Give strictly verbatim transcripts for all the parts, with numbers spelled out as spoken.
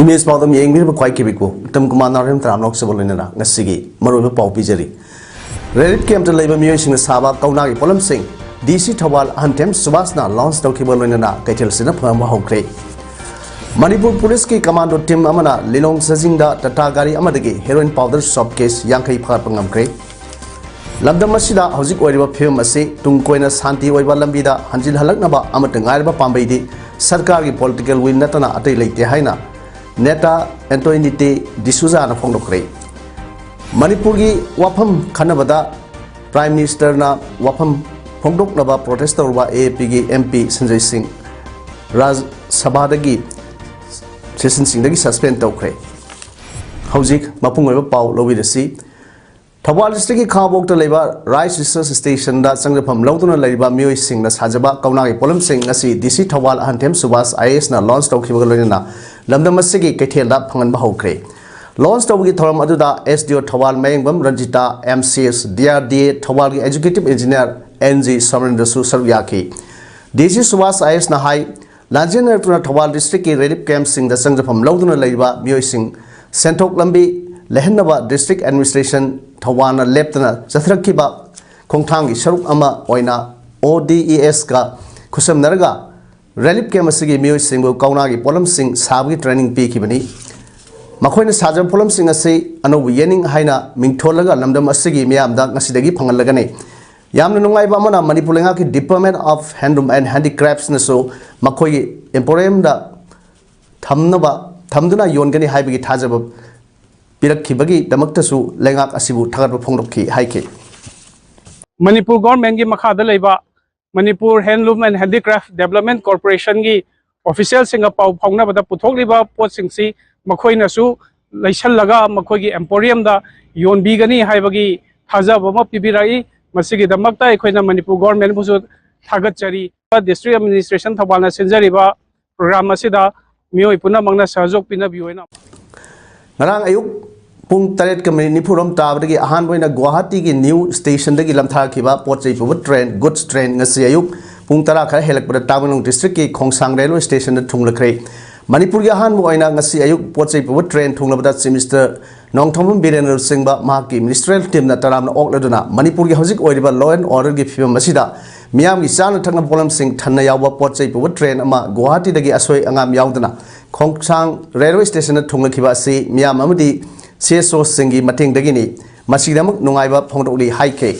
Image ꯄꯥꯎꯗꯝ ꯌꯦꯡꯕꯤꯔꯤꯕ ꯈ꯭ꯋꯥꯏ ꯀꯤꯕꯤꯛꯄꯨ ꯎꯇꯝ ꯀꯨꯃꯥꯔ ꯅꯥꯎꯔꯦꯝ ꯇꯔꯥꯝꯅ ꯂꯧꯆꯕ ꯂꯣꯏꯅꯅ ꯉꯁꯤꯒꯤ ꯃꯔꯨꯑꯣꯏꯕ ꯄꯥꯎ ꯄꯤꯖꯔꯤ꯫ ꯔꯤꯂꯤꯐ ꯀꯦꯝꯞꯇ ꯂꯩꯕ ꯃꯤꯑꯣꯏꯁꯤꯡꯅ ꯁꯥꯕ ꯀꯧꯅꯥꯒꯤ ꯄꯣꯠꯂꯝꯁꯤꯡ ꯗꯤ ꯁꯤ ꯊꯧꯕꯥꯜ ꯑꯍꯟꯊꯦꯝ ꯁꯨꯕꯥꯁꯅ ꯂꯣꯟꯆ ꯇꯧꯈꯤꯕ ꯂꯣꯏꯅꯅ ꯀꯩꯊꯦꯜꯁꯤꯗ ꯐꯪꯕ ꯍꯧꯈ꯭ꯔꯦ꯫ ꯃꯅꯤꯄꯨꯔ ꯄꯨꯂꯤꯁꯀꯤ ꯀꯃꯥꯟꯗꯣ ꯇꯤꯝ ꯑꯃꯅ ꯂꯤꯂꯣꯡ ꯆꯥꯖꯤꯡꯗ ꯇꯥꯇꯥ ꯒꯥꯔꯤ ꯑꯃꯗꯒꯤ ꯍꯦꯔꯣꯏꯟ ꯄꯥꯎꯗꯔ ꯁꯣꯞ ꯀꯦꯁ ꯌꯥꯡꯈꯩ ꯐꯥꯒꯠꯄ ꯉꯝꯈ꯭ꯔꯦ꯫ ꯂꯝꯗꯝ ꯑꯁꯤꯗ ꯍꯧꯖꯤꯛ ꯑꯣꯏꯔꯤꯕ ꯐꯤꯕꯝ ꯑꯁꯤ ꯇꯨꯡ ꯀꯣꯏꯅ ꯁꯥꯟꯇꯤ ꯑꯣꯏꯕ ꯂꯝꯕꯤꯗ ꯍꯟꯖꯤꯜꯍꯜꯂꯛꯅꯕ ꯑꯃꯠꯇ ꯉꯥꯏꯔꯕ ꯄꯥꯝꯕꯩꯗꯤ ꯁꯔꯀꯥꯔꯒꯤ ꯄꯣꯂꯤꯇꯤꯀꯦꯜ ꯋꯤꯜ ꯅꯠꯇꯅ ꯑꯇꯩ ꯂꯩꯇꯦ ꯍꯥꯏꯅ ꯅꯦꯇꯥ ꯑꯦꯟꯇꯣꯅꯤꯇꯦ ꯗꯤꯁꯨꯖꯥꯅ ꯐꯣꯡꯗꯣꯛꯈ꯭ꯔꯦ꯫ ꯃꯅꯤꯄꯨꯔꯒꯤ ꯋꯥꯐꯝ ꯈꯟꯅꯕꯗ ꯄ꯭ꯔꯥꯏꯝ ꯃꯤꯅꯤꯁꯇꯔꯅ ꯋꯥꯐꯝ ꯐꯣꯡꯗꯣꯛꯅꯕ ꯄ꯭ꯔꯣꯇꯦꯁ ꯇꯧꯔꯨꯕ ꯑꯦ ꯑꯦ ꯄꯤꯒꯤ ꯑꯦꯝ ꯄꯤ ꯁꯟꯖꯣꯏ ꯁꯤꯡ ꯔꯥꯖ꯭ꯌ ꯁꯚꯥꯗꯒꯤ ꯁꯦꯁꯟꯁꯤꯡꯗꯒꯤ ꯁꯁꯄꯦꯟ ꯇꯧꯈ꯭ꯔꯦ꯫ ꯍꯧꯖꯤꯛ ꯃꯄꯨꯡ ꯑꯣꯏꯕ ꯄꯥꯎ ꯂꯧꯕꯤꯔꯁꯤ꯫ ꯊꯧꯕꯥꯜ ꯗꯤꯁꯇ꯭ꯔꯤꯛꯀꯤ ꯈꯥꯉꯕꯣꯛꯇ ꯂꯩꯕ ꯔꯥꯏꯁ ꯔꯤꯁꯔꯁ ꯁ꯭ꯇꯦꯁꯟꯗ ꯆꯪꯖꯐꯝ ꯂꯧꯗꯨꯅ ꯂꯩꯔꯤꯕ ꯃꯤꯑꯣꯏꯁꯤꯡꯅ ꯁꯥꯖꯕ ꯀꯧꯅꯥꯒꯤ ꯄꯣꯠꯂꯝꯁꯤꯡ ꯉꯁꯤ ꯗꯤ ꯁꯤ ꯊꯧꯕꯥꯜ ꯑꯍꯟꯊꯦꯝ ꯁꯨꯕꯥꯁ ꯑꯥꯏ ꯑꯦ ꯑꯦꯁꯅ ꯂꯣꯟꯆ ꯇꯧꯈꯤꯕꯒ ꯂꯣꯏꯅꯅ ꯂꯝꯗꯝ ꯑꯁꯤꯒꯤ ꯀꯩꯊꯦꯜꯗ ꯐꯪꯍꯟꯕ ꯍꯧꯈ꯭ꯔꯦ꯫ ꯂꯣꯟꯆ ꯇꯧꯕꯒꯤ ꯊꯧꯔꯝ ꯑꯗꯨꯗ ꯑꯦꯁ ꯗꯤ ꯑꯣ ꯊꯧꯕꯥꯜ ꯃꯌꯦꯡꯕꯝ Ranjita, M C S, D R D A ꯊꯧꯕꯥꯜꯒꯤ ꯑꯦꯛꯖꯤꯀ꯭ꯌꯨꯇꯤꯚ ꯏꯟꯖꯤꯅꯤꯌꯥꯔ ꯑꯦꯟ ꯖꯤ ꯁꯣꯃꯦꯟꯗ꯭ꯔꯁꯨ ꯁꯔꯨꯛ ꯌꯥꯈꯤ꯫ ꯗꯤ ꯁꯤ ꯁꯨꯕꯥꯁ ꯑꯥꯏ ꯑꯦꯁꯅ ꯍꯥꯏ, ꯂꯥꯟꯖꯦꯟꯅꯔꯛꯇꯨꯅ ꯊꯧꯕꯥꯜ ꯗꯤꯁꯇ꯭ꯔꯤꯛꯀꯤ ꯔꯤꯂꯤꯐ ꯀꯦꯝꯞꯁꯤꯡꯗ ꯆꯪꯖꯐꯝ ꯂꯧꯗꯨꯅ ꯂꯩꯔꯤꯕ ꯃꯤꯑꯣꯏꯁꯤꯡ ꯁꯦꯟꯊꯣꯛ ꯂꯝꯕꯤ ꯂꯩꯍꯟꯅꯕ ꯗꯤꯁꯇ꯭ꯔꯤꯛ ꯑꯦꯗꯃꯤꯅꯤꯁꯇ꯭ꯔꯦꯁꯟ ꯊꯧꯕꯥꯜꯅ ꯂꯦꯞꯇꯅ ꯆꯠꯊꯔꯛꯈꯤꯕ ꯈꯣꯡꯊꯥꯡꯒꯤ ꯁꯔꯨꯛ ꯑꯃ ꯑꯣꯏꯅ ꯑꯣ ꯗꯤ ꯏ ꯑꯦꯁꯀ ꯈꯨꯠꯁꯝꯅꯔꯒ ꯔꯤꯂꯤꯐ ꯀꯦꯝꯞ ꯑꯁꯤꯒꯤ ꯃꯤꯑꯣꯏꯁꯤꯡꯕꯨ ꯀꯧꯅꯥꯒꯤ ꯄꯣꯠꯂꯝꯁꯤꯡ ꯁꯥꯕꯒꯤ ꯇ꯭ꯔꯦꯅꯤꯡ ꯄꯤꯈꯤꯕꯅꯤ꯫ ꯃꯈꯣꯏꯅ ꯁꯥꯖꯕ ꯄꯣꯠꯂꯝꯁꯤꯡ ꯑꯁꯤ ꯑꯅꯧꯕ ꯌꯦꯅꯤꯡ ꯍꯥꯏꯅ ꯃꯤꯡꯊꯣꯜꯂꯒ ꯂꯝꯗꯝ ꯑꯁꯤꯒꯤ ꯃꯤꯌꯥꯝꯗ ꯉꯁꯤꯗꯒꯤ ꯐꯪꯍꯜꯂꯒꯅꯤ꯫ ꯌꯥꯝꯅ ꯅꯨꯡꯉꯥꯏꯕ ꯑꯃꯅ, ꯃꯅꯤꯄꯨꯔ ꯂꯩꯉꯥꯛꯀꯤ Department of Handloom and Handicraftsꯅꯁꯨ ꯃꯈꯣꯏꯒꯤ ꯑꯦꯝꯄꯣꯔꯤꯌꯝꯗ ꯊꯝꯅꯕ, ꯊꯝꯗꯨꯅ ꯌꯣꯟꯒꯅꯤ ꯍꯥꯏꯕꯒꯤ ꯊꯥꯖꯕ ꯄꯤꯔꯛꯈꯤꯕꯒꯤꯗꯃꯛꯇꯁꯨ ꯂꯩꯉꯥꯛ ꯑꯁꯤꯕꯨ ꯊꯥꯒꯠꯄ ꯐꯣꯡꯗꯣꯛꯈꯤ ꯍꯥꯏꯈꯤ꯫ ꯃꯅꯤꯄꯨꯔ ꯒꯣꯔꯃꯦꯟꯒꯤ ꯃꯈꯥꯗ ꯂꯩꯕ ꯃꯅꯤꯄꯨꯔ ꯍꯦꯟꯂꯨꯝ ꯑꯦꯟ ꯍꯦꯟꯗꯤꯀ꯭ꯔꯥꯐ ꯗꯦꯕꯂꯞꯃꯦꯟ ꯀꯣꯔꯄꯣꯔꯦꯁꯟꯒꯤ ꯑꯣꯐꯤꯁꯤꯌꯦꯜꯁꯤꯡꯒ ꯄꯥꯎ ꯐꯥꯎꯅꯕꯗ ꯄꯨꯊꯣꯛꯂꯤꯕ ꯄꯣꯠꯁꯤꯡꯁꯤ ꯃꯈꯣꯏꯅꯁꯨ ꯂꯩꯁꯜꯂꯒ ꯃꯈꯣꯏꯒꯤ ꯑꯦꯝꯄꯣꯔꯤꯌꯝꯗ ꯌꯣꯟꯕꯤꯒꯅꯤ ꯍꯥꯏꯕꯒꯤ ꯊꯥꯖꯕ ꯑꯃ ꯄꯤꯕꯤꯔꯛꯏ꯫ ꯃꯁꯤꯒꯤꯗꯃꯛꯇ ꯑꯩꯈꯣꯏꯅ ꯃꯅꯤꯄꯨꯔ ꯒꯣꯔꯃꯦꯟꯕꯨꯁꯨ ꯊꯥꯒꯠꯆꯔꯤ꯫ ꯗꯤꯁꯇ꯭ꯔꯤꯛ ꯑꯦꯗꯃꯤꯅꯤꯁꯇ꯭ꯔꯦꯁꯟ ꯊꯧꯕꯥꯜꯅ ꯁꯤꯟꯖꯔꯤꯕ ꯄ꯭ꯔꯣꯒ꯭ꯔꯥꯝ ꯑꯁꯤꯗ ꯃꯤꯑꯣꯏ ꯄꯨꯝꯅꯃꯛꯅ ꯁꯍꯌꯣꯒ ꯄꯤꯅꯕꯤꯌꯨ ꯍꯥꯏꯅ꯫ ꯉꯔꯥꯡ ꯑꯌꯨꯛ ꯄꯨꯡ ꯇꯔꯦꯠꯀ ꯃꯤꯅꯤꯠ ꯅꯤꯐꯨꯔꯣꯝ ꯇꯥꯕꯗꯒꯤ ꯑꯍꯥꯟꯕ ꯑꯣꯏꯅ ꯒꯨꯋꯥꯍꯥꯇꯤꯒꯤ ꯅ꯭ꯌꯨ ꯁ꯭ꯇꯦꯁꯟꯗꯒꯤ ꯂꯝꯊꯥꯈꯤꯕ ꯄꯣꯠ ꯆꯩ ꯄꯨꯕ ꯇ꯭ꯔꯦꯟ, ꯒꯨꯗꯁ ꯇ꯭ꯔꯦꯟ, ꯉꯁꯤ ꯑꯌꯨꯛ ꯄꯨꯡ ꯇꯔꯥ ꯈꯔ ꯍꯦꯜꯂꯛꯄꯗ ꯇꯥꯃꯦꯡꯂꯣꯡ ꯗꯤꯁꯇ꯭ꯔꯤꯛꯀꯤ ꯈꯣꯡꯁꯥꯡ ꯔꯦꯜꯋꯦ ꯁ꯭ꯇꯦꯁꯟꯗ ꯊꯨꯡꯂꯈ꯭ꯔꯦ꯫ ꯃꯅꯤꯄꯨꯔꯒꯤ ꯑꯍꯥꯟꯕ ꯑꯣꯏꯅ ꯉꯁꯤ ꯑꯌꯨꯛ ꯄꯣꯠ ꯆꯩ ꯄꯨꯕ ꯇ꯭ꯔꯦꯟ ꯊꯨꯡꯂꯕꯗ ꯆꯤꯐ ꯃꯤꯅꯤꯁꯇꯔ ꯅꯣꯡꯊꯣꯝꯕꯝ ꯕꯤꯔꯦꯟꯅ ꯂꯨꯆꯤꯡꯕ ꯃꯍꯥꯛꯀꯤ ꯃꯤꯅꯤꯁꯇ꯭ꯔꯤꯌꯦꯜ ꯇꯤꯝꯅ ꯇꯔꯥꯝꯅ ꯑꯣꯛꯂꯗꯨꯅ ꯃꯅꯤꯄꯨꯔꯒꯤ ꯍꯧꯖꯤꯛ ꯑꯣꯏꯔꯤꯕ law and order ꯒꯤ ꯐꯤꯕꯝ ꯑꯁꯤꯗ ꯃꯤꯌꯥꯝꯒꯤ ꯆꯥꯅ ꯊꯛꯅꯕ ꯄꯣꯠꯂꯝꯁꯤꯡ ꯊꯟꯅ ꯌꯥꯎꯕ ꯄꯣꯠ ꯆꯩ ꯄꯨꯕ ꯇ꯭ꯔꯦꯟ ꯑꯃ ꯒꯨꯋꯥꯍꯥꯇꯤꯗꯒꯤ ꯑꯁꯣꯏ ꯑꯉꯥꯝ ꯌꯥꯎꯗꯅ ꯈꯣꯡꯁꯥꯡ ꯔꯦꯜꯋꯦ ꯁ꯭ꯇꯦꯁꯟꯗ ꯊꯨꯡꯂꯈꯤꯕ ꯑꯁꯤ ꯃꯤꯌꯥꯝ ꯑꯃꯗꯤ ꯁꯤ ꯑꯦꯁ ꯑꯣꯁꯤꯡꯒꯤ ꯃꯇꯦꯡꯗꯒꯤꯅꯤ꯫ ꯃꯁꯤꯒꯤꯗꯃꯛ ꯅꯨꯡꯉꯥꯏꯕ ꯐꯣꯡꯗꯣꯛꯂꯤ ꯍꯥꯏꯈꯤ꯫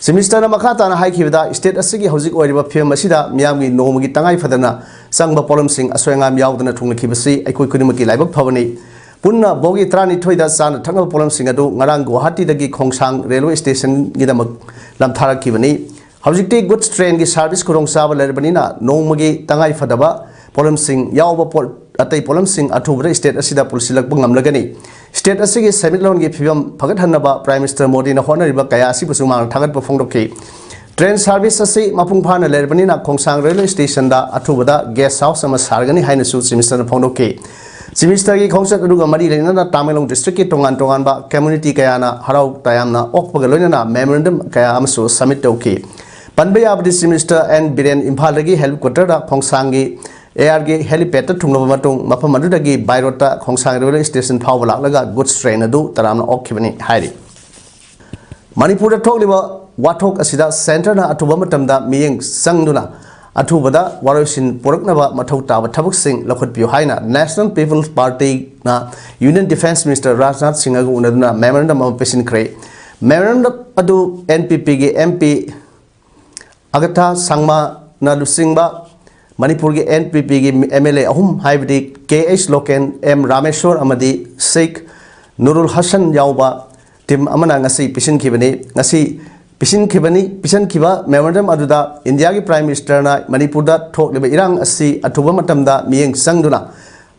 ꯆꯤꯐ ꯃꯤꯅꯤꯁꯇꯔꯅ ꯃꯈꯥ ꯇꯥꯅ ꯍꯥꯏꯈꯤꯕꯗ, ꯁ꯭ꯇꯦꯠ ꯑꯁꯤꯒꯤ ꯍꯧꯖꯤꯛ ꯑꯣꯏꯔꯤꯕ ꯐꯤꯕꯝ ꯑꯁꯤꯗ ꯃꯤꯌꯥꯝꯒꯤ ꯅꯣꯡꯃꯒꯤ ꯇꯉꯥꯏ ꯐꯗꯅ ꯆꯪꯕ ꯄꯣꯠꯂꯝꯁꯤꯡ ꯑꯁꯣꯏ ꯑꯉꯥꯝ ꯌꯥꯎꯗꯅ ꯊꯨꯡꯂꯈꯤꯕꯁꯤ ꯑꯩꯈꯣꯏ ꯈꯨꯗꯤꯡꯃꯛꯀꯤ ꯂꯥꯏꯕꯛ ꯐꯕꯅꯤ꯫ ꯄꯨꯟꯅ ꯕꯣꯒꯤ ꯇꯔꯥꯅꯤꯊꯣꯏꯗ ꯆꯥꯅ ꯊꯛꯅꯕ ꯄꯣꯠꯂꯝꯁꯤꯡ ꯑꯗꯨ ꯉꯔꯥꯡ ꯒꯨꯋꯥꯍꯥꯇꯤꯗꯒꯤ ꯈꯣꯡꯁꯥꯡ ꯔꯦꯜꯋꯦ ꯁ꯭ꯇꯦꯁꯟꯒꯤꯗꯃꯛ ꯂꯝꯊꯥꯔꯛꯈꯤꯕꯅꯤ꯫ ꯍꯧꯖꯤꯛꯇꯤ ꯒꯨꯗꯁ ꯇ꯭ꯔꯦꯟꯒꯤ ꯁꯥꯔꯚꯤꯁ ꯈꯨꯗꯣꯡꯆꯥꯕ ꯂꯩꯔꯕꯅꯤꯅ ꯅꯣꯡꯃꯒꯤ ꯇꯉꯥꯏ ꯐꯗꯕ ꯄꯣꯠꯂꯝꯁꯤꯡ ꯌꯥꯎꯕ ꯄꯣꯠ, ꯑꯇꯩ ꯄꯣꯠꯂꯝꯁꯤꯡ ꯑꯊꯨꯕꯗ ꯁ꯭ꯇꯦꯠ ꯑꯁꯤꯗ ꯄꯨꯁꯤꯜꯂꯛꯄ ꯉꯝꯂꯒꯅꯤ꯫ ꯁ꯭ꯇꯦꯠ ꯑꯁꯤꯒꯤ ꯁꯦꯟꯃꯤꯠꯂꯣꯟꯒꯤ ꯐꯤꯕꯝ ꯐꯒꯠꯍꯟꯅꯕ ꯄ꯭ꯔꯥꯏꯝ ꯃꯤꯅꯤꯁꯇꯔ ꯃꯣꯗꯤꯅ ꯍꯣꯠꯅꯔꯤꯕ ꯀꯌꯥ ꯑꯁꯤꯕꯨꯁꯨ ꯃꯍꯥꯛꯅ ꯊꯥꯒꯠꯄ ꯐꯣꯡꯗꯣꯛꯈꯤ꯫ ꯇ꯭ꯔꯦꯟ ꯁꯥꯔꯚꯤꯁ ꯑꯁꯤ ꯃꯄꯨꯡ ꯐꯥꯅ ꯂꯩꯔꯕꯅꯤꯅ ꯈꯣꯡꯁꯥꯡ ꯔꯦꯜꯋꯦ ꯁ꯭ꯇꯦꯁꯟꯗ ꯑꯊꯨꯕꯗ ꯒꯦꯁ ꯍꯥꯎꯁ ꯑꯃ ꯁꯥꯔꯒꯅꯤ ꯍꯥꯏꯅꯁꯨ ꯆꯤꯐ ꯃꯤꯅꯤꯁꯇꯔꯅ ꯐꯣꯡꯗꯣꯛꯈꯤ꯫ ꯆꯤꯐ ꯃꯤꯅꯤꯁꯇꯔꯒꯤ ꯈꯣꯡꯆꯠ ꯑꯗꯨꯒ ꯃꯔꯤ ꯂꯩꯅꯅ ꯇꯥꯃꯦꯡꯂꯣꯡ ꯗꯤꯁꯇ꯭ꯔꯤꯛꯀꯤ ꯇꯣꯉꯥꯟ ꯇꯣꯉꯥꯟꯕ ꯀꯝꯃ꯭ꯌꯨꯅꯤꯇꯤ ꯀꯌꯥꯅ ꯍꯔꯥꯎ ꯇꯌꯥꯝꯅ ꯑꯣꯛꯄꯒ ꯂꯣꯏꯅꯅ ꯃꯦꯃꯣꯔꯦꯟꯗꯝ ꯀꯌꯥ ꯑꯃꯁꯨ ꯁꯕꯃꯤꯠ ꯇꯧꯈꯤ꯫ ꯄꯟꯕ ꯌꯥꯕꯗꯤ ꯆꯤꯐ ꯃꯤꯅꯤꯁꯇꯔ ꯑꯦꯟ ꯕꯤꯔꯦꯟ ꯏꯝꯐꯥꯜꯗꯒꯤ ꯍꯦꯂꯤꯀꯣꯞꯇꯔꯗ ꯈꯣꯡꯁꯥꯡꯒꯤ ꯑꯦꯌꯥꯔꯒꯤ ꯍꯦꯂꯤꯄꯦꯗꯇ ꯊꯨꯡꯂꯕ ꯃꯇꯨꯡ ꯃꯐꯝ ꯑꯗꯨꯗꯒꯤ ꯕꯥꯏ ꯔꯣꯗꯇ ꯈꯣꯡꯁꯥꯡ ꯔꯦꯜꯋꯦ ꯁ꯭ꯇꯦꯁꯟ ꯐꯥꯎꯕ ꯂꯥꯛꯂꯒ ꯒꯨꯗꯁ ꯇ꯭ꯔꯦꯟ ꯑꯗꯨ ꯇꯔꯥꯝꯅ ꯑꯣꯛꯈꯤꯕꯅꯤ ꯍꯥꯏꯔꯤ꯫ ꯃꯅꯤꯄꯨꯔꯗ ꯊꯣꯛꯂꯤꯕ ꯋꯥꯊꯣꯛ ꯑꯁꯤꯗ ꯁꯦꯟꯇꯔꯅ ꯑꯊꯨꯕ ꯃꯇꯝꯗ ꯃꯤꯠꯌꯦꯡ ꯆꯪꯗꯨꯅ ꯑꯊꯨꯕꯗ ꯋꯥꯔꯣꯏꯁꯤꯟ ꯄꯨꯔꯛꯅꯕ ꯃꯊꯧ ꯇꯥꯕ ꯊꯕꯛꯁꯤꯡ ꯂꯧꯈꯠꯄꯤꯌꯨ ꯍꯥꯏꯅ National People's Partyꯅ Union Defence Minister ꯔꯥꯖꯅꯥꯊ ꯁꯤꯡꯍꯒ ꯎꯅꯗꯨꯅ ꯃꯦꯃꯣꯔꯦꯟꯗꯝ ꯑꯃ ꯄꯤꯁꯤꯟꯈ꯭ꯔꯦ꯫ ꯃꯦꯃꯣꯔꯦꯟꯗꯝ ꯑꯗꯨ NPPꯒꯤ MP ꯑꯒꯊꯥ ꯁꯪꯃꯥꯅ ꯂꯨꯆꯤꯡꯕ ꯃꯅꯤꯄꯨꯔꯒꯤ NPPꯒꯤ MLA ꯑꯍꯨꯝ, ꯍꯥꯏꯕꯗꯤ ꯀꯦ ꯑꯩꯆ ꯂꯣꯀꯦꯟ, ꯑꯦꯝ ꯔꯥꯃꯦꯁꯣꯔ ꯑꯃꯗꯤ ꯁꯦꯈ ꯅꯨꯔꯨꯜ ꯍꯁꯟ ꯌꯥꯎꯕ ꯇꯤꯝ ꯑꯃꯅ ꯉꯁꯤ ꯄꯤꯁꯤꯟꯈꯤꯕꯅꯤ꯫ ꯉꯁꯤ ꯄꯤꯁꯤꯟꯈꯤꯕꯅꯤ꯫ ꯄꯤꯁꯤꯟꯈꯤꯕ memorandum ꯑꯗꯨꯗ ꯏꯟꯗꯤꯌꯥꯒꯤ Prime Ministerꯅ ꯃꯅꯤꯄꯨꯔꯗ ꯊꯣꯛꯂꯤꯕ ꯏꯔꯥꯡ ꯑꯁꯤ ꯑꯊꯨꯕ ꯃꯇꯝꯗ ꯃꯤꯠꯌꯦꯡ ꯆꯪꯗꯨꯅ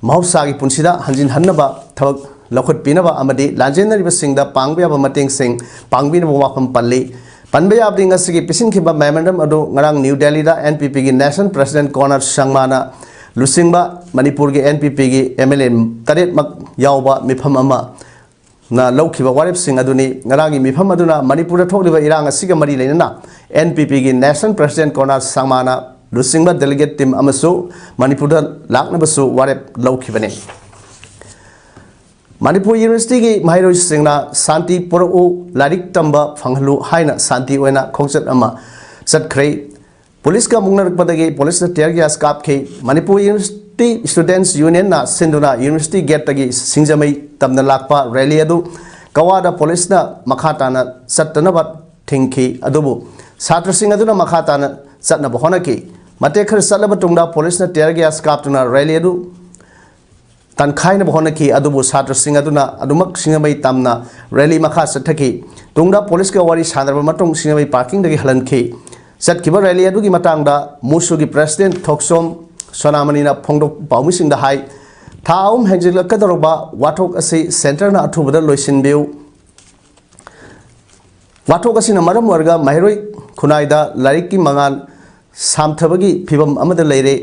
ꯃꯍꯧꯁꯥꯒꯤ ꯄꯨꯟꯁꯤꯗ ꯍꯟꯖꯤꯟꯍꯟꯅꯕ ꯊꯕꯛ ꯂꯧꯈꯠꯄꯤꯅꯕ ꯑꯃꯗꯤ ꯂꯥꯟꯖꯦꯟꯅꯔꯤꯕꯁꯤꯡꯗ ꯄꯥꯡꯕ ꯌꯥꯕ ꯃꯇꯦꯡꯁꯤꯡ ꯄꯥꯡꯕꯤꯅꯕ ꯋꯥꯐꯝ ꯄꯜꯂꯤ꯫ ꯄꯟꯕ ꯌꯥꯕꯗꯤ ꯉꯁꯤꯒꯤ ꯄꯤꯁꯤꯟꯈꯤꯕ memorandum ꯑꯗꯨ ꯉꯔꯥꯡ ꯅ꯭ꯌꯨ ꯗꯦꯜꯂꯤꯗ NPPꯒꯤ National President ꯀꯣꯅꯔ ꯁꯪꯃꯥꯅ ꯂꯨꯆꯤꯡꯕ ꯃꯅꯤꯄꯨꯔꯒꯤ NPPꯒꯤ MLA ꯇꯔꯦꯠꯃꯛ ꯌꯥꯎꯕ ꯃꯤꯐꯝ ꯑꯃ ꯅ ꯂꯧꯈꯤꯕ ꯋꯥꯔꯦꯞꯁꯤꯡ ꯑꯗꯨꯅꯤ꯫ ꯉꯔꯥꯡꯒꯤ ꯃꯤꯐꯝ ꯑꯗꯨꯅ ꯃꯅꯤꯄꯨꯔꯗ ꯊꯣꯛꯂꯤꯕ ꯏꯔꯥꯡ ꯑꯁꯤꯒ ꯃꯔꯤ ꯂꯩꯅꯅ NPPꯒꯤ National President ꯀꯣꯅꯔ ꯁꯪꯃꯥꯅ ꯂꯨꯆꯤꯡꯕ delegate team ꯑꯃꯁꯨ ꯃꯅꯤꯄꯨꯔꯗ ꯂꯥꯛꯅꯕꯁꯨ ꯋꯥꯔꯦꯞ ꯂꯧꯈꯤꯕꯅꯤ꯫ ꯃꯅꯤꯄꯨꯔ Universityꯒꯤ ꯃꯍꯩꯔꯣꯏꯁꯤꯡꯅ "ꯁꯥꯟꯇꯤ ꯄꯨꯔꯛꯎ, ꯂꯥꯏꯔꯤꯛ ꯇꯝꯕ ꯐꯪꯍꯜꯂꯨ" ꯍꯥꯏꯅ ꯁꯥꯟꯇꯤ ꯑꯣꯏꯅ ꯈꯣꯡꯆꯠ ꯑꯃ ꯆꯠꯈ꯭ꯔꯦ꯫ ꯄꯨꯂꯤꯁꯀ ꯃꯨꯛꯅꯔꯛꯄꯗꯒꯤ ꯄꯨꯂꯤꯁꯅ tear gas ꯀꯥꯞꯈꯤ꯫ ꯃꯅꯤꯄꯨꯔ University Students Unionꯅ ꯁꯤꯟꯗꯨꯅ university gateꯇꯒꯤ ꯁꯤꯡꯖꯃꯩ ꯇꯝꯅ ꯂꯥꯛꯄ rally ꯑꯗꯨ ꯀꯋꯥꯗ ꯄꯨꯂꯤꯁꯅ ꯃꯈꯥ ꯇꯥꯅ ꯆꯠꯇꯅꯕ ꯊꯤꯡꯈꯤ꯫ ꯑꯗꯨꯕꯨ ꯁꯥꯇ꯭ꯔꯁꯤꯡ ꯑꯗꯨꯅ ꯃꯈꯥ ꯇꯥꯅ ꯆꯠꯅꯕ ꯍꯣꯠꯅꯈꯤ꯫ ꯃꯇꯦꯛ ꯈꯔ ꯆꯠꯂꯕ ꯇꯨꯡꯗ ꯄꯨꯂꯤꯁꯅ tear gas ꯀꯥꯞꯇꯨꯅ rally ꯑꯗꯨ ꯇꯟꯈꯥꯏꯅꯕ ꯍꯣꯠꯅꯈꯤ꯫ ꯑꯗꯨꯕꯨ ꯁꯥꯇ꯭ꯔꯁꯤꯡ ꯑꯗꯨꯅ ꯑꯗꯨꯃꯛ ꯁꯤꯡꯖꯃꯩ ꯇꯝꯅ rally ꯃꯈꯥ ꯆꯠꯊꯈꯤ꯫ ꯇꯨꯡꯗ ꯄꯨꯂꯤꯁꯀ ꯋꯥꯔꯤ ꯁꯥꯟꯅꯔꯕ ꯃꯇꯨꯡ ꯁꯤꯡꯖꯃꯩ parkingꯗꯒꯤ ꯍꯜꯍꯟꯈꯤ꯫ ꯆꯠꯈꯤꯕ rally ꯑꯗꯨꯒꯤ ꯃꯇꯥꯡꯗ ꯃꯨꯁꯨꯒꯤ President ꯊꯣꯛꯆꯣꯝ ꯁꯣꯅꯥꯃꯅꯤꯅ ꯐꯣꯡꯗꯣꯛ ꯄꯥꯎꯃꯤꯁꯤꯡꯗ ꯍꯥꯏ, ꯊꯥ ꯑꯍꯨꯝ ꯍꯦꯟꯖꯤꯜꯂꯛꯀꯗꯧꯔꯕ ꯋꯥꯊꯣꯛ ꯑꯁꯤ centreꯅ ꯑꯊꯨꯕꯗ ꯂꯣꯏꯁꯤꯟꯕꯤꯌꯨ꯫ ꯋꯥꯊꯣꯛ ꯑꯁꯤꯅ ꯃꯔꯝ ꯑꯣꯏꯔꯒ ꯃꯍꯩꯔꯣꯏ ꯈꯨꯟꯅꯥꯏꯗ ꯂꯥꯏꯔꯤꯛꯀꯤ ꯃꯉꯥꯜ ꯁꯥꯝꯊꯕꯒꯤ ꯐꯤꯚꯝ ꯑꯃꯗ ꯂꯩꯔꯦ꯫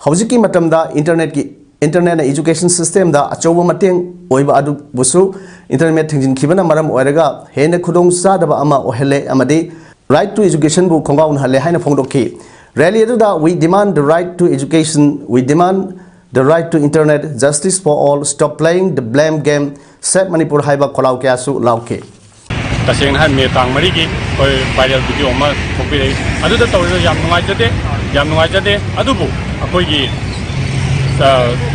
ꯍꯧꯖꯤꯛꯀꯤ ꯃꯇꯝꯗ internetꯀꯤ, internetꯅ education systemꯗ ꯑꯆꯧꯕ ꯃꯇꯦꯡ ꯑꯣꯏꯕ ꯑꯗꯨꯕꯨꯁꯨ internet ꯊꯤꯡꯖꯤꯟꯈꯤꯕꯅ ꯃꯔꯝ ꯑꯣꯏꯔꯒ ꯍꯦꯟꯅ ꯈꯨꯗꯣꯡꯆꯥꯗꯕ ꯑꯃ ꯑꯣꯏꯍꯜꯂꯦ ꯑꯃꯗꯤ right to educationꯕꯨ ꯈꯣꯡꯒꯥꯎꯅꯍꯜꯂꯦ ꯍꯥꯏꯅ ꯐꯣꯡꯗꯣꯛꯈꯤ꯫ Rally ꯑꯗꯨꯗ "We demand the right to education, we demand the right to internet, justice for all, stop playing the blame game, save Manipur" ꯍꯥꯏꯕ ꯈꯣꯜꯂꯥꯎ ꯀꯌꯥꯁꯨ ꯂꯥꯎꯈꯤ꯫ ꯇꯁꯦꯡꯅ ꯍꯥꯏ, ꯃꯦ ꯇꯥꯡ ꯃꯔꯤꯒꯤ ꯑꯩꯈꯣꯏ viral video ꯑꯃ ꯊꯣꯛꯄꯤꯔꯛꯏ꯫ ꯑꯗꯨꯗ ꯇꯧꯔꯤꯕ ꯌꯥꯝ ꯅꯨꯡꯉꯥꯏꯖꯗꯦ, ꯌꯥꯝ ꯅꯨꯡꯉꯥꯏꯖꯗꯦ꯫ ꯑꯗꯨꯕꯨ ꯑꯩꯈꯣꯏꯒꯤ, ꯑ,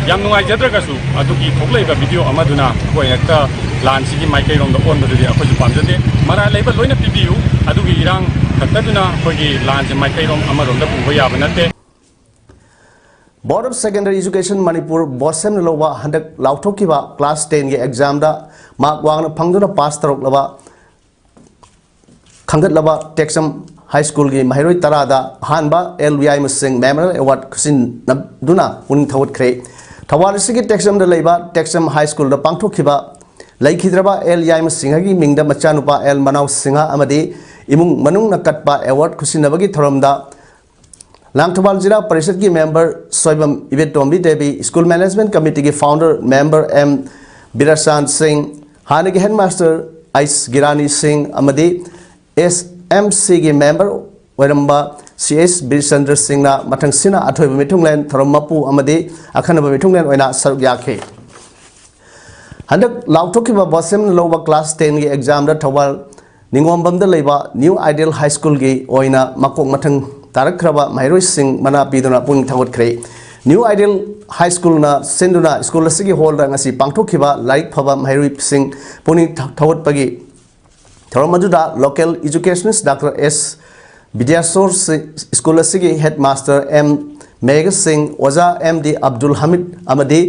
ꯌꯥꯝ ꯅꯨꯡꯉꯥꯏꯖꯗ꯭ꯔꯒꯁꯨ ꯑꯗꯨꯒꯤ ꯊꯣꯛꯂꯛꯏꯕ video ꯑꯃꯗꯨꯅ ꯑꯩꯈꯣꯏ ꯍꯦꯛꯇ ꯂꯥꯟꯁꯤꯒꯤ ꯃꯥꯏꯀꯩꯔꯣꯝꯗ ꯑꯣꯟꯕꯗꯨꯗꯤ ꯑꯩꯈꯣꯏꯁꯨ ꯄꯥꯝꯖꯗꯦ꯫ ꯃꯔꯥꯜ ꯂꯩꯕ ꯂꯣꯏꯅ ꯄꯤꯕꯤꯌꯨ꯫ ꯑꯗꯨꯒꯤ ꯏꯔꯥꯡ ꯈꯛꯇꯗꯨꯅ ꯑꯩꯈꯣꯏꯒꯤ ꯂꯥꯟꯁꯦ ꯃꯥꯏꯀꯩꯔꯣꯝ ꯑꯃꯔꯣꯝꯗ ꯄꯨꯕ ꯌꯥꯕ ꯅꯠꯇꯦ꯫ Board of Secondary Education Manipur, BOSEMꯅ ꯂꯧꯕ ꯍꯟꯗꯛ ꯂꯥꯎꯊꯣꯛꯈꯤꯕ class tenꯒꯤ examꯗ mark ꯋꯥꯡꯅ ꯐꯪꯗꯨꯅ pass ꯇꯧꯔꯛꯂꯕ ꯈꯟꯒꯠꯂꯕ ꯇꯦꯛꯆꯝ ꯍꯥꯏ ꯁ꯭ꯀꯨꯜꯒꯤ ꯃꯍꯩꯔꯣꯏ ꯇꯔꯥꯗ ꯑꯍꯥꯟꯕ ꯑꯦꯜ ꯌꯥꯏꯃ ꯁꯤꯡ ꯃꯦꯃꯣꯔꯤꯌꯦꯜ ꯑꯦꯋꯥꯔꯗ ꯈꯨꯁꯤꯟꯅꯗꯨꯅ ꯄꯨꯛꯅꯤꯡ ꯊꯧꯒꯠꯈ꯭ꯔꯦ꯫ ꯊꯧꯕꯥꯜ ꯑꯁꯤꯒꯤ ꯇꯦꯛꯆꯝꯗ ꯂꯩꯕ ꯇꯦꯛꯆꯝ ꯍꯥꯏ ꯁ꯭ꯀꯨꯜꯗ ꯄꯥꯡꯊꯣꯛꯈꯤꯕ ꯂꯩꯈꯤꯗ꯭ꯔꯕ ꯑꯦꯜ ꯌꯥꯏꯃ ꯁꯤꯡꯍꯒꯤ ꯃꯤꯡꯗ ꯃꯆꯥꯅꯨꯄꯥ ꯑꯦꯜ ꯃꯅꯥꯎ ꯁꯤꯡꯍ ꯑꯃꯗꯤ ꯏꯃꯨꯡ ꯃꯅꯨꯡꯅ ꯀꯠꯄ ꯑꯦꯋꯥꯔꯗ ꯈꯨꯁꯤꯟꯅꯕꯒꯤ ꯊꯧꯔꯝꯗ ꯂꯥꯡꯊꯧꯕꯥꯜ ꯖꯤꯂꯥ ꯄꯔꯤꯁꯠꯀꯤ member Soibam Ibetombi Devi, school management ꯀꯃꯤꯇꯤꯒꯤ founder member M Birchan Singh, ꯍꯥꯟꯅꯒꯤ ꯍꯦꯗꯃꯥꯁꯇꯔ ꯑꯩꯁ ꯒꯤꯔꯥꯅꯤ ꯁꯤꯡ ꯑꯃꯗꯤ ꯑꯦꯁ ꯑꯦꯝ ꯁꯤꯒꯤ ꯃꯦꯝꯕꯔ ꯑꯣꯏꯔꯝꯕ ꯁꯤ ꯑꯦꯁ ꯕꯤꯔꯆꯟꯗ꯭ꯔ ꯁꯤꯡꯅ ꯃꯊꯪꯁꯤꯅ ꯑꯊꯣꯏꯕ ꯃꯤꯊꯨꯡꯂꯦꯟ ꯊꯧꯔꯝ ꯃꯄꯨ ꯑꯃꯗꯤ ꯑꯈꯟꯅꯕ ꯃꯤꯊꯨꯡꯂꯦꯟ ꯑꯣꯏꯅ ꯁꯔꯨꯛ ꯌꯥꯈꯤ꯫ ꯍꯟꯗꯛ ꯂꯥꯎꯊꯣꯛꯈꯤꯕ ꯕꯣꯁꯦꯝꯅ ꯂꯧꯕ ꯀ꯭ꯂꯥꯁ ꯇꯦꯟꯒꯤ ꯑꯦꯛꯖꯥꯝꯗ ꯊꯧꯕꯥꯜ ꯅꯤꯉꯣꯝꯕꯝꯗ ꯂꯩꯕ ꯅ꯭ꯌꯨ ꯑꯥꯏꯗꯤꯌꯦꯜ ꯍꯥꯏ ꯁ꯭ꯀꯨꯜꯒꯤ ꯑꯣꯏꯅ ꯃꯀꯣꯛ ꯃꯊꯪ ꯇꯥꯔꯛꯈ꯭ꯔꯕ ꯃꯍꯩꯔꯣꯏꯁꯤꯡ ꯃꯅꯥ ꯄꯤꯗꯨꯅ ꯄꯨꯛꯅꯤꯡ ꯊꯧꯒꯠꯈ꯭ꯔꯦ꯫ ꯅ꯭ꯌꯨ ꯑꯥꯏꯗꯤꯌꯦꯜ ꯍꯥꯏ ꯁ꯭ꯀꯨꯜꯅ ꯁꯤꯟꯗꯨꯅ ꯁ꯭ꯀꯨꯜ ꯑꯁꯤꯒꯤ ꯍꯣꯜꯗ ꯉꯁꯤ ꯄꯥꯡꯊꯣꯛꯈꯤꯕ ꯂꯥꯏꯔꯤꯛ ꯐꯕ ꯃꯍꯩꯔꯣꯏꯁꯤꯡ ꯄꯨꯛꯅꯤꯡ ꯊꯧꯒꯠꯄꯒꯤ ꯊꯧꯔꯝ ꯑꯗꯨꯗ ꯂꯣꯀꯦꯜ ꯏꯖꯨꯀꯦꯁꯅꯤꯁ ꯗꯥꯛꯇꯔ ꯑꯦꯁ ꯕꯤꯗ꯭ꯌꯥꯁꯣꯔ ꯁꯤ-, ꯁ꯭ꯀꯨꯜ ꯑꯁꯤꯒꯤ ꯍꯦꯗꯃꯥꯁꯇꯔ ꯑꯦꯝ ꯃꯦꯘ ꯁꯤꯡ, ꯑꯣꯖꯥ ꯑꯦꯝ ꯗꯤ ꯑꯕꯗꯨꯜ ꯍꯃꯤꯗ ꯑꯃꯗꯤ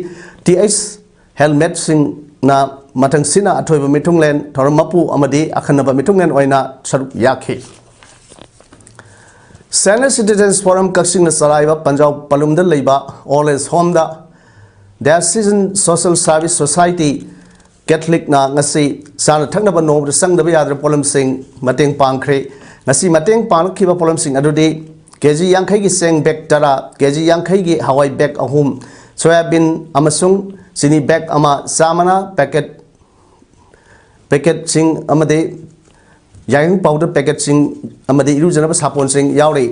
ꯇꯤ ꯑꯩꯆ ꯍꯦꯜꯃꯦꯠꯁꯤꯡꯅ ꯃꯊꯪꯁꯤꯅ ꯑꯊꯣꯏꯕ ꯃꯤꯊꯨꯡꯂꯦꯟ ꯊꯧꯔꯝ ꯃꯄꯨ ꯑꯃꯗꯤ ꯑꯈꯟꯅꯕ ꯃꯤꯊꯨꯡꯂꯦꯟ ꯑꯣꯏꯅ ꯁꯔꯨꯛ ꯌꯥꯈꯤ꯫ Senior Citizens Forum ꯀꯛꯆꯤꯡꯅ ꯆꯂꯥꯏꯕ ꯄꯟꯖꯥꯎ ꯄꯂꯨꯝꯗ ꯂꯩꯕ ꯑꯣꯜ ꯑꯦꯖ ꯍꯣꯝꯗ Diocesan Social Service Society ꯀꯦꯊꯂꯤꯛꯅ ꯉꯁꯤ ꯆꯥꯅ ꯊꯛꯅꯕ ꯅꯣꯡꯃꯗ ꯆꯪꯗꯕ ꯌꯥꯗ꯭ꯔꯕ ꯄꯣꯠꯂꯝꯁꯤꯡ ꯃꯇꯦꯡ ꯄꯥꯡꯈ꯭ꯔꯦ꯫ ꯉꯁꯤ ꯃꯇꯦꯡ ꯄꯥꯡꯂꯛꯈꯤꯕ ꯄꯣꯠꯂꯝꯁꯤꯡ ꯑꯗꯨꯗꯤ ꯀꯦ ꯖꯤ ꯌꯥꯡꯈꯩꯒꯤ ꯆꯦꯡ ꯕꯦꯒ ꯇꯔꯥ, ꯀꯦ ꯖꯤ ꯌꯥꯡꯈꯩꯒꯤ ꯍꯋꯥꯏ ꯕꯦꯒ ꯑꯍꯨꯝ, ꯁꯣꯌꯥꯕꯤꯟ ꯑꯃꯁꯨꯡ ꯆꯤꯅꯤ ꯕꯦꯒ ꯑꯃ, ꯆꯥ ꯃꯅꯥ ꯄꯦꯀꯦꯠ, ꯄꯦꯀꯦꯠꯁꯤꯡ ꯑꯃꯗꯤ ꯌꯥꯏꯉꯪ ꯄꯥꯎꯗꯔ ꯄꯦꯀꯦꯠꯁꯤꯡ ꯑꯃꯗꯤ ꯏꯔꯨꯖꯅꯕ ꯁꯥꯄꯣꯟꯁꯤꯡ ꯌꯥꯎꯔꯤ꯫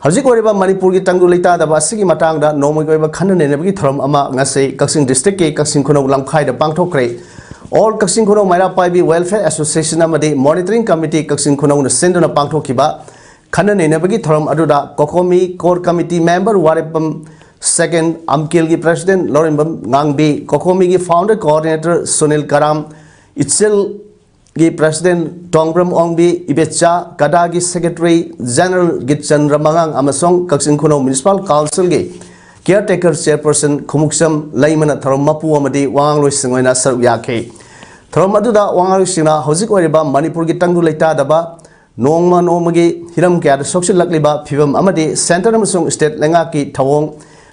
ꯍꯧꯖꯤꯛ ꯑꯣꯏꯔꯤꯕ ꯃꯅꯤꯄꯨꯔꯒꯤ ꯇꯪꯗꯨ ꯂꯩꯇꯥꯗꯕ ꯑꯁꯤꯒꯤ ꯃꯇꯥꯡꯗ ꯅꯣꯡꯃꯒꯤ ꯑꯣꯏꯕ ꯈꯟꯅ ꯅꯩꯅꯕꯒꯤ ꯊꯧꯔꯝ ꯑꯃ ꯉꯁꯤ ꯀꯛꯆꯤꯡ ꯗꯤꯁꯇ꯭ꯔꯤꯛꯀꯤ ꯀꯛꯆꯤꯡ ꯈꯨꯅꯧ ꯂꯝꯈꯥꯏꯗ ꯄꯥꯡꯊꯣꯛꯈ꯭ꯔꯦ꯫ ꯑꯣꯜ ꯀꯛꯆꯤꯡ ꯈꯨꯅꯧ ꯃꯩꯔꯥ ꯄꯥꯏꯕꯤ ꯋꯦꯜꯐꯤꯌꯔ ꯑꯦꯁꯣꯁꯤꯌꯦꯁꯟ ꯑꯃꯗꯤ ꯃꯣꯅꯤꯇꯔꯤꯡ ꯀꯃꯤꯇꯤ ꯀꯛꯆꯤꯡ ꯈꯨꯅꯧꯅ ꯁꯤꯟꯗꯨꯅ ꯄꯥꯡꯊꯣꯛꯈꯤꯕ ꯈꯟꯅ ꯅꯩꯅꯕꯒꯤ ꯊꯧꯔꯝ ꯑꯗꯨꯗ ꯀꯣꯀꯣꯃꯤ ꯀꯣꯔ ꯀꯃꯤꯇꯤ ꯃꯦꯝꯕꯔ ꯋꯥꯔꯦꯞꯄꯝ ꯁꯦꯀꯦꯟ, ꯑꯝꯀꯦꯜꯒꯤ ꯄ꯭ꯔꯦꯁꯤꯗꯦꯟꯠ ꯂꯧꯔꯦꯝꯕꯝ ꯉꯥꯡꯕꯤ, ꯀꯣꯀꯣꯃꯤꯒꯤ ꯐꯥꯎꯟꯗꯔ ꯀꯣꯑꯣꯔꯗꯤꯅꯦꯇꯔ ꯁꯨꯅꯤꯜ ꯀꯔꯥꯝ, ꯏꯆꯦꯜ ꯒꯤ ꯄ꯭ꯔꯦꯁꯤꯗꯦꯟꯠ ꯇꯣꯡꯕ꯭ꯔꯝ ꯑꯣꯡꯕꯤ, ꯏꯕꯦꯆꯥ, ꯀꯗꯥꯒꯤ ꯁꯦꯀ꯭ꯔꯦꯇꯔꯤ ꯖꯦꯅꯔꯦꯜ ꯒꯤꯠꯆꯟꯗ꯭ꯔ ꯃꯉꯥꯡ ꯑꯃꯁꯨꯡ ꯀꯛꯆꯤꯡ ꯈꯨꯅꯧ ꯃ꯭ꯌꯨꯅꯤꯁꯤꯄꯥꯜ ꯀꯥꯎꯟꯁꯤꯜꯒꯤ ꯀꯤꯌꯔꯇꯦꯀꯔ ꯆꯦꯌꯔꯄꯔꯁꯟ ꯈꯨꯃꯨꯛꯆꯝ ꯂꯩꯃꯅ ꯊꯧꯔꯝ ꯃꯄꯨ ꯑꯃꯗꯤ ꯋꯥꯉꯥꯡꯂꯣꯏꯁꯤꯡ ꯑꯣꯏꯅ ꯁꯔꯨꯛ ꯌꯥꯈꯤ꯫ ꯊꯧꯔꯝ ꯑꯗꯨꯗ ꯋꯥ ꯉꯥꯡꯂꯣꯏꯁꯤꯡꯅ ꯍꯧꯖꯤꯛ ꯑꯣꯏꯔꯤꯕ ꯃꯅꯤꯄꯨꯔꯒꯤ ꯇꯪꯗꯨ ꯂꯩꯇꯥꯗꯕ, ꯅꯣꯡꯃ ꯅꯣꯡꯃꯒꯤ ꯍꯤꯔꯝ ꯀꯌꯥꯗ ꯁꯣꯛꯆꯤꯜꯂꯛꯂꯤꯕ ꯐꯤꯕꯝ ꯑꯃꯗꯤ centre ꯑꯃꯁꯨꯡ state ꯂꯩꯉꯥꯛꯀꯤ ꯊꯧꯑꯣꯡ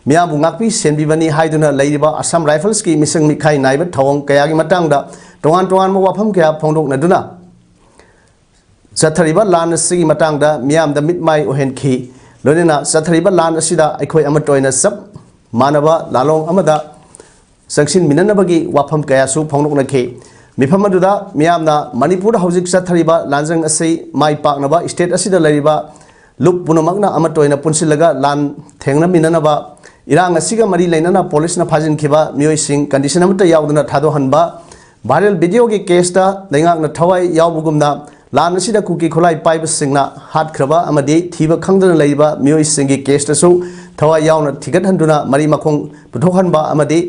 ꯃꯤꯌꯥꯝꯕꯨ ꯉꯥꯛꯄꯤ ꯁꯦꯟꯕꯤꯕꯅꯤ ꯍꯥꯏꯗꯨꯅ ꯂꯩꯔꯤꯕ Assam Riflesꯀꯤ ꯃꯤꯁꯪ ꯃꯤꯈꯥꯏ ꯅꯥꯏꯕ ꯊꯧꯑꯣꯡ ꯀꯌꯥꯒꯤ ꯃꯇꯥꯡꯗ ꯇꯣꯉꯥꯟ ꯇꯣꯉꯥꯟꯕ ꯋꯥꯐꯝ ꯀꯌꯥ ꯐꯣꯡꯗꯣꯛꯅꯗꯨꯅ ꯆꯠꯊꯔꯤꯕ ꯂꯥꯟ ꯑꯁꯤꯒꯤ ꯃꯇꯥꯡꯗ ꯃꯤꯌꯥꯝꯗ ꯃꯤꯠ ꯃꯥꯏ ꯑꯣꯏꯍꯟꯈꯤ꯫ ꯂꯣꯏꯅꯅ ꯆꯠꯊꯔꯤꯕ ꯂꯥꯟ ꯑꯁꯤꯗ ꯑꯩꯈꯣꯏ ꯑꯃꯠꯇ ꯑꯣꯏꯅ ꯆꯞ ꯃꯥꯟꯅꯕ ꯂꯥꯂꯣꯡ ꯑꯃꯗ ꯆꯪꯁꯤꯟꯃꯤꯟꯅꯅꯕꯒꯤ ꯋꯥꯐꯝ ꯀꯌꯥꯁꯨ ꯐꯣꯡꯗꯣꯛꯅꯈꯤ꯫ ꯃꯤꯐꯝ ꯑꯗꯨꯗ ꯃꯤꯌꯥꯝꯅ ꯃꯅꯤꯄꯨꯔꯗ ꯍꯧꯖꯤꯛ ꯆꯠꯊꯔꯤꯕ ꯂꯥꯟꯖꯪ ꯑꯁꯤ ꯃꯥꯏ ꯄꯥꯛꯅꯕ state ꯑꯁꯤꯗ ꯂꯩꯔꯤꯕ ꯂꯨꯞ ꯄꯨꯝꯅꯃꯛꯅ ꯑꯃꯠꯇ ꯑꯣꯏꯅ ꯄꯨꯟꯁꯤꯜꯂꯒ ꯂꯥꯟ ꯊꯦꯡꯅꯃꯤꯟꯅꯅꯕ, ꯏꯔꯥꯡ ꯑꯁꯤꯒ ꯃꯔꯤ ꯂꯩꯅꯅ policeꯅ ꯐꯥꯖꯤꯟꯈꯤꯕ ꯃꯤꯑꯣꯏꯁꯤꯡ condition ꯑꯃꯠꯇ ꯌꯥꯎꯗꯅ ꯊꯥꯗꯣꯛꯍꯟꯕ, viral videoꯒꯤ caseꯇ ꯂꯩꯉꯥꯛꯅ ꯊꯋꯥꯏ ꯌꯥꯎꯕꯒꯨꯝꯅ ꯂꯥꯟ ꯑꯁꯤꯗ ꯀꯨꯀꯤ ꯈꯨꯠꯂꯥꯏ ꯄꯥꯏꯕꯁꯤꯡꯅ ꯍꯥꯠꯈ꯭ꯔꯕ ꯑꯃꯗꯤ ꯊꯤꯕ ꯈꯪꯗꯅ ꯂꯩꯔꯤꯕ ꯃꯤꯑꯣꯏꯁꯤꯡꯒꯤ caseꯇꯁꯨ ꯊꯋꯥꯏ ꯌꯥꯎꯅ ꯊꯤꯒꯠꯍꯟꯗꯨꯅ ꯃꯔꯤ ꯃꯈꯣꯡ ꯄꯨꯊꯣꯛꯍꯟꯕ ꯑꯃꯗꯤ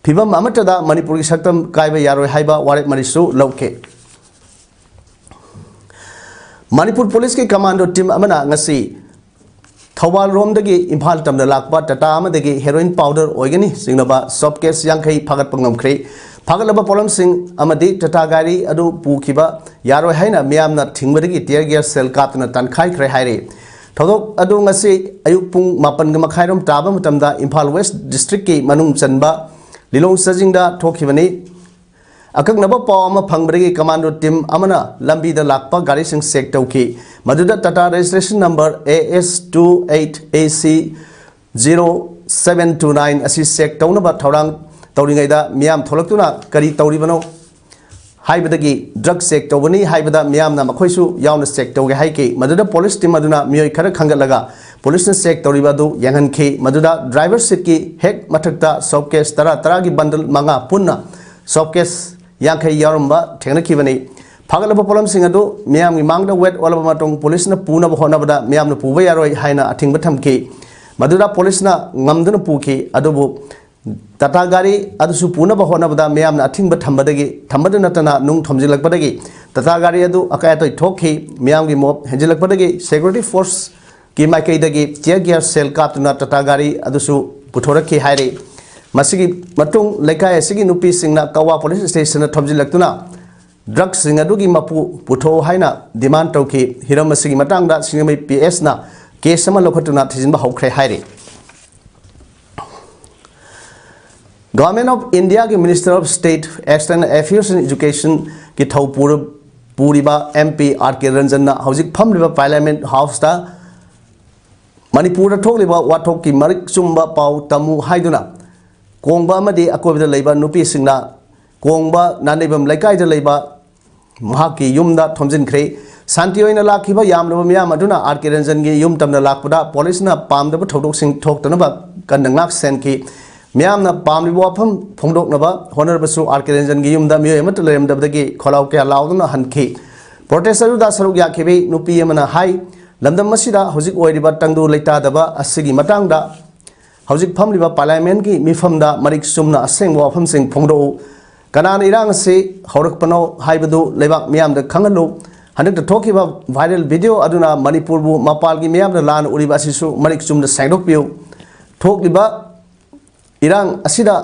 ꯐꯤꯕꯝ ꯑꯃꯠꯇꯗ ꯃꯅꯤꯄꯨꯔꯒꯤ ꯁꯛꯇꯝ ꯀꯥꯏꯕ ꯌꯥꯔꯣꯏ ꯍꯥꯏꯕ ꯋꯥꯔꯦꯞ ꯃꯔꯤꯁꯨ ꯂꯧꯈꯤ꯫ ꯃꯅꯤꯄꯨꯔ policeꯀꯤ commando team ꯑꯃꯅ ꯉꯁꯤ ꯊꯧꯕꯥꯜ ꯔꯣꯝꯗꯒꯤ ꯏꯝꯐꯥꯜ ꯇꯝꯅ ꯂꯥꯛꯄ ꯇꯥꯇꯥ ꯑꯃꯗꯒꯤ heroin powder ꯑꯣꯏꯒꯅꯤ ꯆꯤꯡꯅꯕ soap case ꯌꯥꯡꯈꯩ ꯐꯥꯒꯠꯄ ꯉꯝꯈ꯭ꯔꯦ꯫ ꯐꯥꯒꯠꯂꯕ ꯄꯣꯠꯂꯝꯁꯤꯡ ꯑꯃꯗꯤ ꯇꯥꯇꯥ ꯒꯥꯔꯤ ꯑꯗꯨ ꯄꯨꯈꯤꯕ ꯌꯥꯔꯣꯏ ꯍꯥꯏꯅ ꯃꯤꯌꯥꯝꯅ ꯊꯤꯡꯕꯗꯒꯤ tear gas shell ꯀꯥꯞꯇꯨꯅ ꯇꯥꯟꯈꯥꯏꯈ꯭ꯔꯦ ꯍꯥꯏꯔꯤ꯫ ꯊꯧꯗꯣꯛ ꯑꯗꯨ ꯉꯁꯤ ꯑꯌꯨꯛ ꯄꯨꯡ ꯃꯥꯄꯟꯒ ꯃꯈꯥꯏꯔꯣꯝ ꯇꯥꯕ ꯃꯇꯝꯗ ꯏꯝꯐꯥꯜ West districtꯀꯤ ꯃꯅꯨꯡ ꯆꯟꯕ ꯂꯤꯂꯣꯡ ꯆꯥꯖꯤꯡꯗ ꯊꯣꯛꯈꯤꯕꯅꯤ꯫ ꯑꯀꯛꯅꯕ ꯄꯥꯎ ꯑꯃ ꯐꯪꯕꯗꯒꯤ commando team ꯑꯃꯅ ꯂꯝꯕꯤꯗ ꯂꯥꯛꯄ ꯒꯥꯔꯤꯁꯤꯡ check ꯇꯧꯈꯤ꯫ ꯃꯗꯨꯗ Tata registration number A S two eight A C zero seven two nine ꯑꯁꯤ check ꯇꯧꯅꯕ ꯊꯧꯔꯥꯡ ꯇꯧꯔꯤꯉꯩꯗ ꯃꯤꯌꯥꯝ ꯊꯣꯛꯂꯛꯇꯨꯅ ꯀꯔꯤ ꯇꯧꯔꯤꯕꯅꯣ ꯍꯥꯏꯕꯗꯒꯤ drug check ꯇꯧꯕꯅꯤ ꯍꯥꯏꯕꯗ ꯃꯤꯌꯥꯝꯅ ꯃꯈꯣꯏꯁꯨ ꯌꯥꯎꯅ check ꯇꯧꯒꯦ ꯍꯥꯏꯈꯤ꯫ ꯃꯗꯨꯗ police team ꯑꯗꯨꯅ ꯃꯤꯑꯣꯏ ꯈꯔ ꯈꯟꯒꯠꯂꯒ policeꯅ check ꯇꯧꯔꯤꯕ ꯑꯗꯨ ꯌꯦꯡꯍꯟꯈꯤ꯫ ꯃꯗꯨꯗ driver seatꯀꯤ ꯍꯦꯛ ꯃꯊꯛꯇ soap case ꯇꯔꯥ, ꯇꯔꯥꯒꯤ bundle ꯃꯉꯥ ꯄꯨꯟꯅ soap case ꯌꯥꯡꯈꯩ ꯌꯥꯎꯔꯝꯕ ꯊꯦꯡꯅꯈꯤꯕꯅꯤ꯫ ꯐꯥꯒꯠꯂꯕ ꯄꯣꯠꯂꯝꯁꯤꯡ ꯑꯗꯨ ꯃꯤꯌꯥꯝꯒꯤ ꯃꯥꯡꯗ weight ꯑꯣꯜꯂꯕ ꯃꯇꯨꯡ policeꯅ ꯄꯨꯅꯕ ꯍꯣꯠꯅꯕꯗ ꯃꯤꯌꯥꯝꯅ ꯄꯨꯕ ꯌꯥꯔꯣꯏ ꯍꯥꯏꯅ ꯑꯊꯤꯡꯕ ꯊꯝꯈꯤ꯫ ꯃꯗꯨꯗ policeꯅ ꯉꯝꯗꯨꯅ ꯄꯨꯈꯤ꯫ ꯑꯗꯨꯕꯨ ꯇꯥꯇꯥ ꯒꯥꯔꯤ ꯑꯗꯨꯁꯨ ꯄꯨꯅꯕ ꯍꯣꯠꯅꯕꯗ ꯃꯤꯌꯥꯝꯅ ꯑꯊꯤꯡꯕ ꯊꯝꯕꯗꯒꯤ, ꯊꯝꯕꯗ ꯅꯠꯇꯅ ꯅꯨꯡ ꯊꯣꯝꯖꯤꯜꯂꯛꯄꯗꯒꯤ ꯇꯥꯇꯥ ꯒꯥꯔꯤ ꯑꯗꯨ ꯑꯀꯥꯏ ꯑꯇꯣꯏ ꯊꯣꯛꯈꯤ꯫ ꯃꯤꯌꯥꯝꯒꯤ mob ꯍꯦꯟꯖꯤꯜꯂꯛꯄꯗꯒꯤ security forceꯀꯤ ꯃꯥꯏꯀꯩꯗꯒꯤ tear gas shell ꯀꯥꯞꯇꯨꯅ ꯇꯥꯇꯥ ꯒꯥꯔꯤ ꯑꯗꯨꯁꯨ ꯄꯨꯊꯣꯔꯛꯈꯤ ꯍꯥꯏꯔꯤ꯫ ꯃꯁꯤꯒꯤ ꯃꯇꯨꯡ ꯂꯩꯀꯥꯏ ꯑꯁꯤꯒꯤ ꯅꯨꯄꯤꯁꯤꯡꯅ ꯀꯛꯋꯥ ꯄꯨꯂꯤꯁ ꯁ꯭ꯇꯦꯁꯟꯗ ꯊꯣꯝꯖꯤꯜꯂꯛꯇꯨꯅ ꯗ꯭ꯔꯒꯁꯤꯡ ꯑꯗꯨꯒꯤ ꯃꯄꯨ ꯄꯨꯊꯣꯛꯎ ꯍꯥꯏꯅ ꯗꯤꯃꯥꯟ ꯇꯧꯈꯤ꯫ ꯍꯤꯔꯝ ꯑꯁꯤꯒꯤ ꯃꯇꯥꯡꯗ ꯁꯤꯡꯖꯃꯩ ꯄꯤ ꯑꯦꯁꯅ ꯀꯦꯁ ꯑꯃ ꯂꯧꯈꯠꯇꯨꯅ ꯊꯤꯖꯤꯟꯕ ꯍꯧꯈ꯭ꯔꯦ ꯍꯥꯏꯔꯤ꯫ Government of Indiaꯒꯤ Minister of State External Affairs and Educationꯒꯤ ꯊꯧ ꯄꯨꯔ-, ꯄꯨꯔꯤꯕ ꯑꯦꯝ ꯄꯤ ꯑꯥꯔ ꯀꯦ ꯔꯟꯖꯟꯅ ꯍꯧꯖꯤꯛ ꯐꯝꯂꯤꯕ Parliament Houseꯇ ꯃꯅꯤꯄꯨꯔꯗ ꯊꯣꯛꯂꯤꯕ ꯋꯥꯊꯣꯛꯀꯤ ꯃꯔꯤꯛ ꯆꯨꯝꯕ ꯄꯥꯎ ꯇꯝꯃꯨ ꯍꯥꯏꯗꯨꯅ ꯀꯣꯡꯕ ꯑꯃꯗꯤ ꯑꯀꯣꯏꯕꯗ ꯂꯩꯕ ꯅꯨꯄꯤꯁꯤꯡꯅ ꯀꯣꯡꯕ ꯅꯥꯅꯩꯕꯝ ꯂꯩꯀꯥꯏꯗ ꯂꯩꯕ ꯃꯍꯥꯛꯀꯤ ꯌꯨꯝꯗ ꯊꯣꯝꯖꯤꯟꯈ꯭ꯔꯦ꯫ ꯁꯥꯟꯇꯤ ꯑꯣꯏꯅ ꯂꯥꯛꯈꯤꯕ ꯌꯥꯝꯂꯕ ꯃꯤꯌꯥꯝ ꯑꯗꯨꯅ ꯑꯥꯔ ꯀꯦ ꯔꯟꯖꯟꯒꯤ ꯌꯨꯝ ꯇꯝꯅ ꯂꯥꯛꯄꯗ ꯄꯨꯂꯤꯁꯅ ꯄꯥꯝꯗꯕ ꯊꯧꯗꯣꯛꯁꯤꯡ ꯊꯣꯛꯇꯅꯕ ꯀꯟꯅ ꯉꯥꯛ ꯁꯦꯟꯈꯤ꯫ ꯃꯤꯌꯥꯝꯅ ꯄꯥꯝꯂꯤꯕ ꯋꯥꯐꯝ ꯐꯣꯡꯗꯣꯛꯅꯕ ꯍꯣꯠꯅꯔꯕꯁꯨ ꯑꯥꯔ ꯀꯦ ꯔꯟꯖꯟꯒꯤ ꯌꯨꯝꯗ ꯃꯤꯑꯣꯏ ꯑꯃꯠꯇ ꯂꯩꯔꯝꯗꯕꯗꯒꯤ ꯈꯣꯜꯂꯥꯎ ꯀꯌꯥ ꯂꯥꯎꯗꯨꯅ ꯍꯟꯈꯤ꯫ ꯄ꯭ꯔꯣꯇꯦꯁ ꯑꯗꯨꯗ ꯁꯔꯨꯛ ꯌꯥꯈꯤꯕꯤ ꯅꯨꯄꯤ ꯑꯃꯅ ꯍꯥꯏ, ꯂꯝꯗꯝ ꯑꯁꯤꯗ ꯍꯧꯖꯤꯛ ꯑꯣꯏꯔꯤꯕ ꯇꯪꯗꯨ ꯂꯩꯇꯥꯗꯕ ꯑꯁꯤꯒꯤ ꯃꯇꯥꯡꯗ ꯍꯧꯖꯤꯛ ꯐꯝꯂꯤꯕ Parliamentꯀꯤ ꯃꯤꯐꯝꯗ ꯃꯔꯤꯛ ꯆꯨꯝꯅ ꯑꯁꯦꯡꯕ ꯋꯥꯐꯝꯁꯤꯡ ꯐꯣꯡꯗꯣꯛꯎ꯫ ꯀꯅꯥꯅ ꯏꯔꯥꯡ ꯑꯁꯤ ꯍꯧꯔꯛꯄꯅꯣ ꯍꯥꯏꯕꯗꯨ ꯂꯩꯕꯥꯛ ꯃꯤꯌꯥꯝꯗ ꯈꯪꯍꯜꯂꯨ꯫ ꯍꯟꯗꯛꯇ ꯊꯣꯛꯈꯤꯕ viral video ꯑꯗꯨꯅ ꯃꯅꯤꯄꯨꯔꯕꯨ ꯃꯄꯥꯟꯒꯤ ꯃꯤꯌꯥꯝꯅ ꯂꯥꯟꯅ ꯎꯔꯤꯕ ꯑꯁꯤꯁꯨ ꯃꯔꯤꯛ ꯆꯨꯝꯅ ꯁꯦꯡꯗꯣꯛꯄꯤꯌꯨ꯫ ꯊꯣꯛꯂꯤꯕ ꯏꯔꯥꯡ ꯑꯁꯤꯗ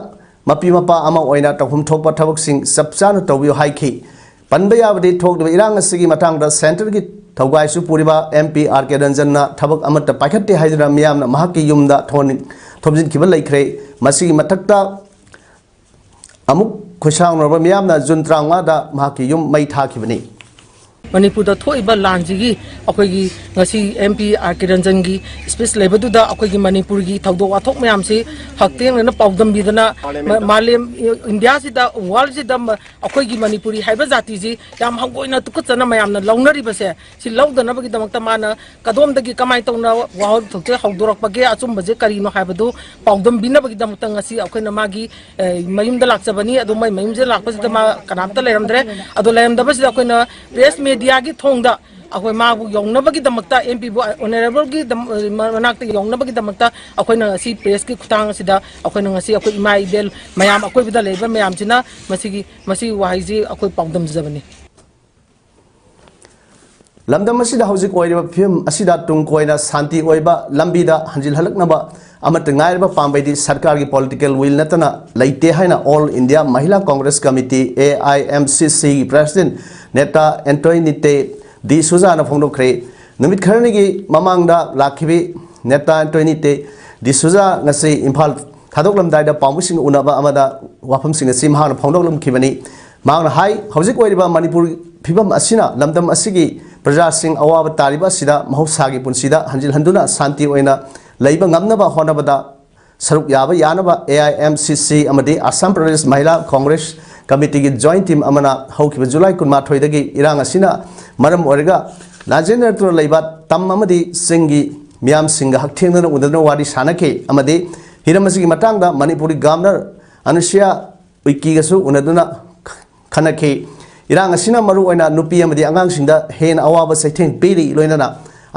ꯃꯄꯤ ꯃꯄꯥ ꯑꯃ ꯑꯣꯏꯅ ꯇꯧꯐꯝ ꯊꯣꯛꯄ ꯊꯕꯛꯁꯤꯡ ꯆꯞ ꯆꯥꯅ ꯇꯧꯕꯤꯌꯨ ꯍꯥꯏꯈꯤ꯫ ꯄꯟꯕ ꯌꯥꯕꯗꯤ, ꯊꯣꯛꯂꯤꯕ ꯏꯔꯥꯡ ꯑꯁꯤꯒꯤ ꯃꯇꯥꯡꯗ centreꯒꯤ ꯊꯧꯒꯥꯏꯁꯨ ꯄꯨꯔꯤꯕ ꯑꯦꯝ ꯄꯤ ꯑꯥꯔ ꯀꯦ ꯔꯟꯖꯟꯅ ꯊꯕꯛ ꯑꯃꯠꯇ ꯄꯥꯏꯈꯠꯇꯦ ꯍꯥꯏꯗꯨꯅ ꯃꯤꯌꯥꯝꯅ ꯃꯍꯥꯛꯀꯤ ꯌꯨꯝꯗ ꯊꯣꯟ-, ꯊꯣꯝꯖꯤꯟꯈꯤꯕ ꯂꯩꯈ꯭ꯔꯦ꯫ ꯃꯁꯤꯒꯤ ꯃꯊꯛꯇ ꯑꯃꯨꯛ ꯈꯣꯏꯁꯥꯎꯅꯔꯕ ꯃꯤꯌꯥꯝꯅ ꯖꯨꯟ ꯇꯔꯥꯃꯉꯥꯗ ꯃꯍꯥꯛꯀꯤ ꯌꯨꯝ ꯃꯩ ꯊꯥꯈꯤꯕꯅꯤ꯫ ꯃꯅꯤꯄꯨꯔꯗ ꯊꯣꯛꯏꯕ ꯂꯥꯟꯁꯤꯒꯤ ꯑꯩꯈꯣꯏꯒꯤ ꯉꯁꯤ ꯑꯦꯝ ꯄꯤ ꯑꯥꯔ ꯀꯦ ꯔꯟꯖꯟꯒꯤ speech ꯂꯩꯕꯗꯨꯗ ꯑꯩꯈꯣꯏꯒꯤ ꯃꯅꯤꯄꯨꯔꯒꯤ ꯊꯧꯗꯣꯛ ꯋꯥꯊꯣꯛ ꯃꯌꯥꯝꯁꯤ ꯍꯛꯊꯦꯡꯅꯅ ꯄꯥꯎꯗꯝꯕꯤꯗꯅ ꯃ-, ꯃꯥꯂꯦꯝ, ꯏꯟꯗꯤꯌꯥꯁꯤꯗ, worldꯁꯤꯗ ꯃ-, ꯑꯩꯈꯣꯏꯒꯤ ꯃꯅꯤꯄꯨꯔꯤ ꯍꯥꯏꯕ ꯖꯥꯇꯤꯁꯤ ꯌꯥꯝ ꯍꯪꯒꯣꯏꯅ ꯇꯨꯀꯠꯆꯅ ꯃꯌꯥꯝꯅ ꯂꯧꯅꯔꯤꯕꯁꯦ, ꯁꯤ ꯂꯧꯗꯅꯕꯒꯤꯗꯃꯛꯇ ꯃꯥꯅ ꯀꯗꯣꯝꯗꯒꯤ ꯀꯃꯥꯏꯅ ꯇꯧꯅ ꯋꯥꯍꯧ ꯊꯣꯛꯁꯦ ꯍꯧꯗꯣꯔꯛꯄꯒꯦ, ꯑꯆꯨꯝꯕꯁꯦ ꯀꯔꯤꯅꯣ ꯍꯥꯏꯕꯗꯨ ꯄꯥꯎꯗꯝꯕꯤꯅꯕꯒꯤꯗꯃꯛꯇ ꯉꯁꯤ ꯑꯩꯈꯣꯏꯅ ꯃꯥꯒꯤ, ꯑꯦ, ꯃꯌꯨꯝꯗ ꯂꯥꯛꯆꯕꯅꯤ꯫ ꯑꯗꯣ ꯃꯥꯏ ꯃꯌꯨꯝꯁꯤꯗ ꯂꯥꯛꯄꯁꯤꯗ ꯃꯥ ꯀꯅꯥꯝꯇ ꯂꯩꯔꯝꯗ꯭ꯔꯦ꯫ ꯑꯗꯣ ꯂꯩꯔꯝꯗꯕꯁꯤꯗ ꯑꯩꯈꯣꯏꯅ press mediaꯒꯤ ꯊꯣꯡꯗ ꯑꯩꯈꯣꯏ ꯃꯥꯕꯨ ꯌꯧꯅꯕꯒꯤꯗꯃꯛꯇ, ꯑꯦꯝ ꯄꯤꯕꯨ, Honourableꯒꯤ ꯗꯝ-, ꯃꯅꯥꯛꯇ ꯌꯧꯅꯕꯒꯤꯗꯃꯛꯇ ꯑꯩꯈꯣꯏꯅ ꯉꯁꯤ pressꯀꯤ ꯈꯨꯠꯊꯥꯡ ꯑꯁꯤꯗ ꯑꯩꯈꯣꯏꯅ ꯉꯁꯤ ꯑꯩꯈꯣꯏ ꯏꯃꯥ ꯏꯕꯦꯜ ꯃꯌꯥꯝ, ꯑꯀꯣꯏꯕꯗ ꯂꯩꯔꯤꯕ ꯃꯌꯥꯝꯁꯤꯅ ꯃꯁꯤꯒꯤ, ꯃꯁꯤꯒꯤ ꯋꯥꯍꯩꯁꯤ ꯑꯩꯈꯣꯏ ꯄꯥꯎꯗꯝꯖꯕꯅꯤ꯫ ꯂꯝꯗꯝ ꯑꯁꯤꯗ ꯍꯧꯖꯤꯛ ꯑꯣꯏꯔꯤꯕ ꯐꯤꯕꯝ ꯑꯁꯤꯗ ꯇꯨꯡ ꯀꯣꯏꯅ ꯁꯥꯟꯇꯤ ꯑꯣꯏꯕ ꯂꯝꯕꯤꯗ ꯍꯟꯖꯤꯜꯍꯜꯂꯛꯅꯕ ꯑꯃꯠꯇ ꯉꯥꯏꯔꯕ ꯄꯥꯝꯕꯩꯗꯤ ꯁꯔꯀꯥꯔꯒꯤ political will ꯅꯠꯇꯅ ꯂꯩꯇꯦ ꯍꯥꯏꯅ All India Mahila Congress Committee, A I M C C, ꯒꯤ President ꯅꯦꯇꯥ ꯑꯦꯟꯇꯣꯏꯅꯤꯇꯦ ꯗꯤ ꯁꯨꯖꯥꯅ ꯐꯣꯡꯗꯣꯛꯈ꯭ꯔꯦ꯫ ꯅꯨꯃꯤꯠ ꯈꯔꯅꯤꯒꯤ ꯃꯃꯥꯡꯗ ꯂꯥꯛꯈꯤꯕ ꯅꯦꯇꯥ ꯑꯦꯟꯇꯣꯏꯅꯤꯇꯦ ꯗꯤ ꯁꯨꯖꯥ ꯉꯁꯤ ꯏꯝꯐꯥꯜ ꯊꯥꯗꯣꯛꯂꯝꯗꯥꯏꯗ ꯄꯥꯎꯃꯤꯁꯤꯡꯒ ꯎꯅꯕ ꯑꯃꯗ ꯋꯥꯐꯝꯁꯤꯡ ꯑꯁꯤ ꯃꯍꯥꯛꯅ ꯐꯣꯡꯗꯣꯛꯂꯝꯈꯤꯕꯅꯤ꯫ ꯃꯍꯥꯛꯅ ꯍꯥꯏ, ꯍꯧꯖꯤꯛ ꯑꯣꯏꯔꯤꯕ ꯃꯅꯤꯄꯨꯔ ꯐꯤꯕꯝ ꯑꯁꯤꯅ ꯂꯝꯗꯝ ꯑꯁꯤꯒꯤ ꯄ꯭ꯔꯖꯥꯁꯤꯡ ꯑꯋꯥꯕ ꯇꯥꯔꯤꯕ ꯑꯁꯤꯗ ꯃꯍꯧꯁꯥꯒꯤ ꯄꯨꯟꯁꯤꯗ ꯍꯟꯖꯤꯟ ꯍꯟꯗꯨꯅ ꯁꯥꯟꯇꯤ ꯑꯣꯏꯅ ꯂꯩꯕ ꯉꯝꯅꯕ ꯍꯣꯠꯅꯕꯗ ꯁꯔꯨꯛ ꯌꯥꯕ ꯌꯥꯅꯕ A I M C C ꯑꯃꯗꯤ Assam Pradesh Mahila Congress Committeeꯒꯤ joint team ꯑꯃꯅ ꯍꯧꯈꯤꯕ ꯖꯨꯂꯥꯏ ꯀꯨꯟꯃꯥꯊꯣꯏꯗꯒꯤ ꯏꯔꯥꯡ ꯑꯁꯤꯅ ꯃꯔꯝ ꯑꯣꯏꯔꯒ ꯂꯥꯟꯖꯦꯟꯅꯔꯛꯇꯨꯅ ꯂꯩꯕ ꯇꯝ ꯑꯃꯗꯤ ꯆꯤꯡꯒꯤ ꯃꯤꯌꯥꯝꯁꯤꯡꯒ ꯍꯛꯊꯦꯡꯅꯅ ꯎꯅꯗꯨꯅ ꯋꯥꯔꯤ ꯁꯥꯟꯅꯈꯤ ꯑꯃꯗꯤ ꯍꯤꯔꯝ ꯑꯁꯤꯒꯤ ꯃꯇꯥꯡꯗ ꯃꯅꯤꯄꯨꯔꯒꯤ Governor ꯑꯅꯨꯁꯨꯏꯌꯥ ꯎꯏꯀꯦꯒꯁꯨ ꯎꯅꯗꯨꯅ ꯈꯟꯅꯈꯤ꯫ ꯏꯔꯥꯡ ꯑꯁꯤꯅ ꯃꯔꯨꯑꯣꯏꯅ ꯅꯨꯄꯤ ꯑꯃꯗꯤ ꯑꯉꯥꯡꯁꯤꯡꯗ ꯍꯦꯟꯅ ꯑꯋꯥꯕ ꯆꯩꯊꯦꯡ ꯄꯤꯔꯤ, ꯂꯣꯏꯅꯅ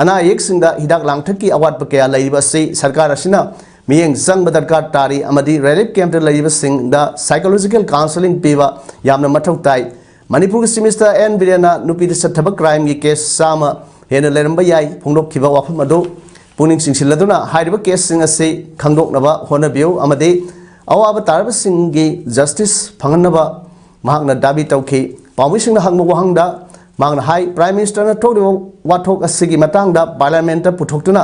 ꯑꯅꯥ ꯑꯌꯦꯛꯁꯤꯡꯗ ꯍꯤꯗꯥꯛ ꯂꯥꯡꯊꯛꯀꯤ ꯑꯋꯥꯠꯄ ꯀꯌꯥ ꯂꯩꯔꯤꯕ ꯑꯁꯤ ꯁꯔꯀꯥꯔ ꯑꯁꯤꯅ ꯃꯤꯠꯌꯦꯡ ꯆꯪꯕ ꯗꯔꯀꯥꯔ ꯇꯥꯔꯤ ꯑꯃꯗꯤ relief campꯇ ꯂꯩꯔꯤꯕꯁꯤꯡꯗ psychological counselling ꯄꯤꯕ ꯌꯥꯝꯅ ꯃꯊꯧ ꯇꯥꯏ꯫ ꯃꯅꯤꯄꯨꯔꯒꯤ Chief Minister ꯑꯦꯟ ꯕꯤꯔꯦꯟꯅ ꯅꯨꯄꯤꯗ ꯆꯠꯊꯕ crimeꯒꯤ case ꯆꯥꯝꯃ ꯍꯦꯟꯅ ꯂꯩꯔꯝꯕ ꯌꯥꯏ ꯐꯣꯡꯗꯣꯛꯈꯤꯕ ꯋꯥꯐꯝ ꯑꯗꯨ ꯄꯨꯛꯅꯤꯡ ꯆꯤꯡꯁꯤꯜꯂꯗꯨꯅ ꯍꯥꯏꯔꯤꯕ caseꯁꯤꯡ ꯑꯁꯤ ꯈꯪꯗꯣꯛꯅꯕ ꯍꯣꯠꯅꯕꯤꯌꯨ ꯑꯃꯗꯤ ꯑꯋꯥꯕ ꯇꯥꯔꯕꯁꯤꯡꯒꯤ justice ꯐꯪꯍꯟꯅꯕ ꯃꯍꯥꯛꯅ ꯗꯥꯕꯤ ꯇꯧꯈꯤ꯫ ꯄꯥꯎꯃꯤꯁꯤꯡꯅ ꯍꯪꯕ ꯋꯥꯍꯪꯗ ꯃꯍꯥꯛꯅ ꯍꯥꯏ, Prime Ministerꯅ ꯊꯣꯛꯂꯤꯕ ꯋꯥꯊꯣꯛ ꯑꯁꯤꯒꯤ ꯃꯇꯥꯡꯗ Parliamentꯇ ꯄꯨꯊꯣꯛꯇꯨꯅ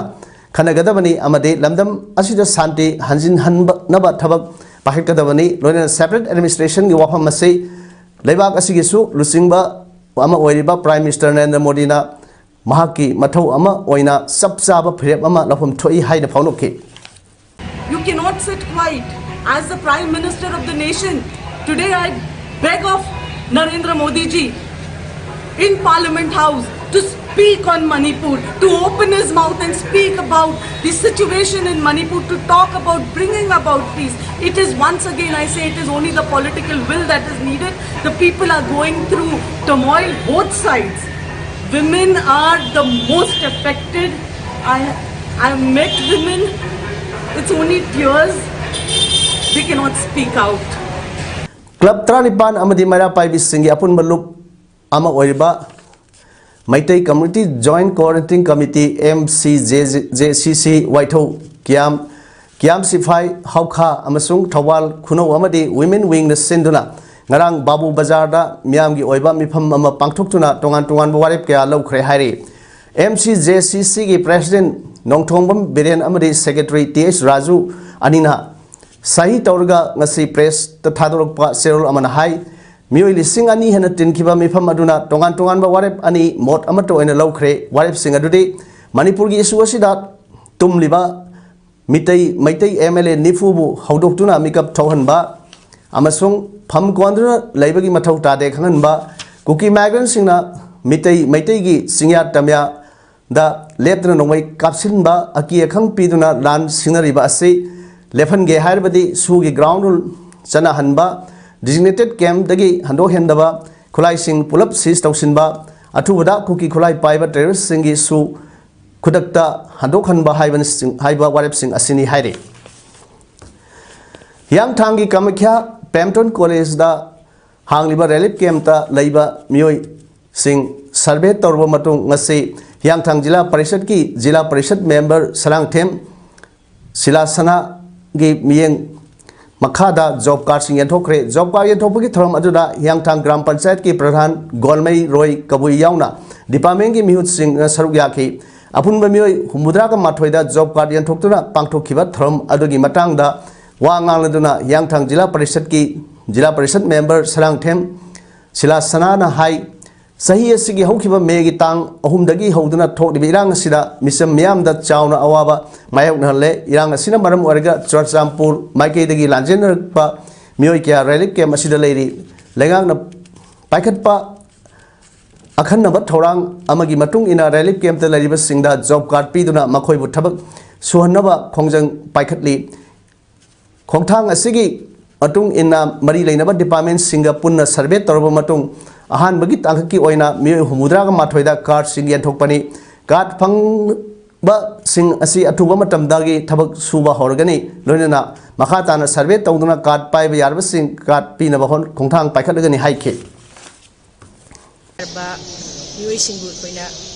ꯈꯟꯅꯒꯗꯕꯅꯤ ꯑꯃꯗꯤ ꯂꯝꯗꯝ ꯑꯁꯤꯗ ꯁꯥꯟꯇꯤ ꯍꯟꯖꯤꯟꯍꯟꯅꯕ ꯊꯕꯛ ꯄꯥꯏꯈꯠꯀꯗꯕꯅꯤ꯫ ꯂꯣꯏꯅꯅ separate administrationꯒꯤ ꯋꯥꯐꯝ ꯑꯁꯤ ꯂꯩꯕꯥꯛ ꯑꯁꯤꯒꯤꯁꯨ ꯂꯨꯆꯤꯡꯕ ꯑꯃ ꯑꯣꯏꯔꯤꯕ Prime Minister ꯅꯔꯦꯟꯗ꯭ꯔ ꯃꯣꯗꯤꯅ ꯃꯍꯥꯛꯀꯤ ꯃꯊꯧ ꯑꯃ ꯑꯣꯏꯅ ꯆꯞ ꯆꯥꯕ ꯐꯤꯔꯦꯞ ꯑꯃ ꯂꯧꯐꯝ ꯊꯣꯛꯏ ꯍꯥꯏꯅ ꯐꯣꯡꯗꯣꯛꯈꯤ꯫ You cannot sit quiet. As the Prime Minister of the nation, today I beg of Narendra Modi ji in Parliament House to speak on Manipur, to open his mouth and speak about the situation in Manipur, to talk about bringing about peace. It is, once again I say, it is only the political will that is needed. The people are going through turmoil, both sides. Women are the most affected. I, I met women, it's only tears, they cannot speak out. Club ꯇꯔꯥꯅꯤꯄꯥꯟ ꯑꯃꯗꯤ ꯃꯩꯔꯥ ꯄꯥꯏꯕꯤꯁꯤꯡꯒꯤ ꯑꯄꯨꯟꯕ ꯂꯨꯞ ꯑꯃ ꯑꯣꯏꯔꯤꯕ Meitei Community Joint Coordinating Committee, M C J C C, ꯋꯥꯏꯊꯧ ꯀꯤꯌꯥꯝ ꯀꯤꯌꯥꯝ ꯁꯤꯐꯥꯏ, ꯍꯥꯎꯈꯥ ꯑꯃꯁꯨꯡ ꯊꯧꯕꯥꯜ ꯈꯨꯅꯧ ꯑꯃꯗꯤ Women Wingꯅ ꯁꯤꯟꯗꯨꯅ ꯉꯔꯥꯡ ꯕꯥꯕꯨ ꯕꯖꯥꯔꯗ ꯃꯤꯌꯥꯝꯒꯤ ꯑꯣꯏꯕ ꯃꯤꯐꯝ ꯑꯃ ꯄꯥꯡꯊꯣꯛꯇꯨꯅ ꯇꯣꯉꯥꯟ ꯇꯣꯉꯥꯟꯕ ꯋꯥꯔꯦꯞ ꯀꯌꯥ ꯂꯧꯈ꯭ꯔꯦ ꯍꯥꯏꯔꯤ꯫ MCJCCꯒꯤ President ꯅꯣꯡꯊꯣꯡꯕꯝ ꯕꯤꯔꯦꯟ ꯑꯃꯗꯤ Secretary TH ꯔꯥꯖꯨ ꯑꯅꯤꯅ ꯁꯍꯤ ꯇꯧꯔꯒ ꯉꯁꯤ pressꯇ ꯊꯥꯗꯣꯔꯛꯄ ꯆꯦꯔꯣꯜ ꯑꯃꯅ ꯍꯥꯏ, ꯃꯤꯑꯣꯏ ꯂꯤꯁꯤꯡ ꯑꯅꯤ ꯍꯦꯟꯅ ꯇꯤꯟꯈꯤꯕ ꯃꯤꯐꯝ ꯑꯗꯨꯅ ꯇꯣꯉꯥꯟ ꯇꯣꯉꯥꯟꯕ ꯋꯥꯔꯦꯞ ꯑꯅꯤ ꯃꯣꯠ ꯑꯃꯠꯇ ꯑꯣꯏꯅ ꯂꯧꯈ꯭ꯔꯦ꯫ ꯋꯥꯔꯦꯞꯁꯤꯡ ꯑꯗꯨꯗꯤ ꯃꯅꯤꯄꯨꯔꯒꯤ issue ꯑꯁꯤꯗ ꯇꯨꯝꯂꯤꯕ ꯃꯤꯇꯩ, ꯃꯩꯇꯩ MLA ꯅꯤꯐꯨꯕꯨ ꯍꯧꯗꯣꯛꯇꯨꯅ ꯃꯤꯀꯞ ꯊꯣꯛꯍꯟꯕ ꯑꯃꯁꯨꯡ ꯐꯝ ꯀꯣꯟꯗꯨꯅ ꯂꯩꯕꯒꯤ ꯃꯊꯧ ꯇꯥꯗꯦ ꯈꯪꯍꯟꯕ, ꯀꯨꯀꯤ migrantꯁꯤꯡꯅ ꯃꯤꯇꯩ, ꯃꯩꯇꯩꯒꯤ ꯆꯤꯡꯌꯥ ꯇꯝꯌꯥꯗ ꯂꯦꯞꯇꯅ ꯅꯣꯡꯃꯩ ꯀꯥꯞꯁꯤꯟꯕ, ꯑꯀꯤ ꯑꯈꯪ ꯄꯤꯗꯨꯅ ꯂꯥꯟ ꯁꯤꯡꯅꯔꯤꯕ ꯑꯁꯤ ꯂꯦꯞꯍꯟꯒꯦ ꯍꯥꯏꯔꯕꯗꯤ ꯁꯨꯒꯤ ground rule ꯆꯠꯅꯍꯟꯕ, designated campꯗꯒꯤ ꯍꯟꯗꯣꯛꯍꯟꯗꯕ, ꯈꯨꯠꯂꯥꯏꯁꯤꯡ ꯄꯨꯂꯞ seize ꯇꯧꯁꯤꯟꯕ, ꯑꯊꯨꯕꯗ ꯀꯨꯀꯤ ꯈꯨꯠꯂꯥꯏ ꯄꯥꯏꯕ terroristꯁꯤꯡꯒꯤ ꯁꯨ ꯈꯨꯗꯛꯇ ꯍꯟꯗꯣꯛꯍꯟꯕ ꯍꯥꯏꯕꯅꯆꯤꯡ-, ꯍꯥꯏꯕ ꯋꯥꯔꯦꯞꯁꯤꯡ ꯑꯁꯤꯅꯤ ꯍꯥꯏꯔꯤ꯫ ꯍꯤꯌꯥꯡꯊꯥꯡꯒꯤ ꯀꯥꯃꯈ꯭ꯌꯥ ꯄꯦꯝꯇꯣꯟ ꯀꯣꯂꯦꯖꯗ ꯍꯥꯡꯂꯤꯕ relief campꯇ ꯂꯩꯕ ꯃꯤꯑꯣꯏꯁꯤꯡ survey ꯇꯧꯔꯕ ꯃꯇꯨꯡ ꯉꯁꯤ ꯍꯤꯌꯥꯡꯊꯥꯡ ꯖꯤꯂꯥ ꯄꯔꯤꯁꯠꯀꯤ ꯖꯤꯂꯥ ꯄꯔꯤꯁꯠ member ꯁꯂꯥꯡꯊꯦꯝ ꯁꯤꯂꯥꯁꯅꯥꯒꯤ ꯃꯤꯠꯌꯦꯡ ꯃꯈꯥꯗ job cardꯁꯤꯡ ꯌꯦꯟꯊꯣꯛꯈ꯭ꯔꯦ꯫ Job card ꯌꯦꯟꯊꯣꯛꯄꯒꯤ ꯊꯧꯔꯝ ꯑꯗꯨꯗ ꯍꯤꯌꯥꯡꯊꯥꯡ ꯒ꯭ꯔꯥꯝ ꯄꯟꯆꯥꯌꯠꯀꯤ ꯄ꯭ꯔꯙꯥꯟ ꯒꯣꯜꯃꯩ ꯔꯣꯏ ꯀꯕꯨꯏ ꯌꯥꯎꯅ departmentꯀꯤ ꯃꯤꯍꯨꯠꯁꯤꯡꯅ ꯁꯔꯨꯛ ꯌꯥꯈꯤ꯫ ꯑꯄꯨꯟꯕ ꯃꯤꯑꯣꯏ ꯍꯨꯝꯐꯨꯇꯔꯥꯒ ꯃꯥꯊꯣꯏꯗ job card ꯌꯦꯟꯊꯣꯛꯇꯨꯅ ꯄꯥꯡꯊꯣꯛꯈꯤꯕ ꯊꯧꯔꯝ ꯑꯗꯨꯒꯤ ꯃꯇꯥꯡꯗ ꯋꯥ ꯉꯥꯡꯂꯗꯨꯅ ꯍꯤꯌꯥꯡꯊꯥꯡ ꯖꯤꯂꯥ ꯄꯔꯤꯁꯠꯀꯤ ꯖꯤꯂꯥ ꯄꯔꯤꯁꯠ member ꯁꯂꯥꯡꯊꯦꯝ ꯁꯤꯂꯥꯁꯅꯥꯅ ꯍꯥꯏ, ꯆꯍꯤ ꯑꯁꯤꯒꯤ ꯍꯧꯈꯤꯕ ꯃꯦꯒꯤ ꯇꯥꯡ ꯑꯍꯨꯝꯗꯒꯤ ꯍꯧꯗꯨꯅ ꯊꯣꯛꯂꯤꯕ ꯏꯔꯥꯡ ꯑꯁꯤꯗ ꯃꯤꯆꯝ ꯃꯤꯌꯥꯝꯗ ꯆꯥꯎꯅ ꯑꯋꯥꯕ ꯃꯥꯌꯣꯛꯅꯍꯜꯂꯦ꯫ ꯏꯔꯥꯡ ꯑꯁꯤꯅ ꯃꯔꯝ ꯑꯣꯏꯔꯒ ꯆꯨꯔꯆꯥꯟꯄꯨꯔ ꯃꯥꯏꯀꯩꯗꯒꯤ ꯂꯥꯟꯖꯦꯟꯅꯔꯛꯄ ꯃꯤꯑꯣꯏ ꯀꯌꯥ relief camp ꯑꯁꯤꯗ ꯂꯩꯔꯤ꯫ ꯂꯩꯉꯥꯛꯅ ꯄꯥꯏꯈꯠꯄ ꯑꯈꯟꯅꯕ ꯊꯧꯔꯥꯡ ꯑꯃꯒꯤ ꯃꯇꯨꯡ ꯏꯟꯅ relief campꯇ ꯂꯩꯔꯤꯕꯁꯤꯡꯗ job card ꯄꯤꯗꯨꯅ ꯃꯈꯣꯏꯕꯨ ꯊꯕꯛ ꯁꯨꯍꯟꯅꯕ ꯈꯣꯡꯖꯪ ꯄꯥꯏꯈꯠꯂꯤ꯫ ꯈꯣꯡꯊꯥꯡ ꯑꯁꯤꯒꯤ ꯃꯇꯨꯡ ꯏꯟꯅ ꯃꯔꯤ ꯂꯩꯅꯕ departmentꯁꯤꯡꯒ ꯄꯨꯟꯅ survey ꯇꯧꯔꯕ ꯃꯇꯨꯡ ꯑꯍꯥꯟꯕꯒꯤ ꯇꯥꯡꯀꯛꯀꯤ ꯑꯣꯏꯅ ꯃꯤꯑꯣꯏ ꯍꯨꯝꯐꯨꯇꯔꯥꯒ ꯃꯥꯊꯣꯏꯗ cardꯁꯤꯡ ꯌꯦꯟꯊꯣꯛꯄꯅꯤ꯫ Card ꯐꯪꯕꯁꯤꯡ ꯑꯁꯤ ꯑꯊꯨꯕ ꯃꯇꯝꯗꯒꯤ ꯊꯕꯛ ꯁꯨꯕ ꯍꯧꯔꯒꯅꯤ꯫ ꯂꯣꯏꯅꯅ ꯃꯈꯥ ꯇꯥꯅ survey ꯇꯧꯗꯨꯅ card ꯄꯥꯏꯕ ꯌꯥꯔꯕꯁꯤꯡ card ꯄꯤꯅꯕ ꯍꯣꯠ-, ꯈꯣꯡꯊꯥꯡ ꯄꯥꯏꯈꯠꯂꯒꯅꯤ ꯍꯥꯏꯈꯤ꯫ ꯍꯥꯏꯔꯕ ꯃꯤꯑꯣꯏꯁꯤꯡꯕꯨ ꯑꯩꯈꯣꯏꯅ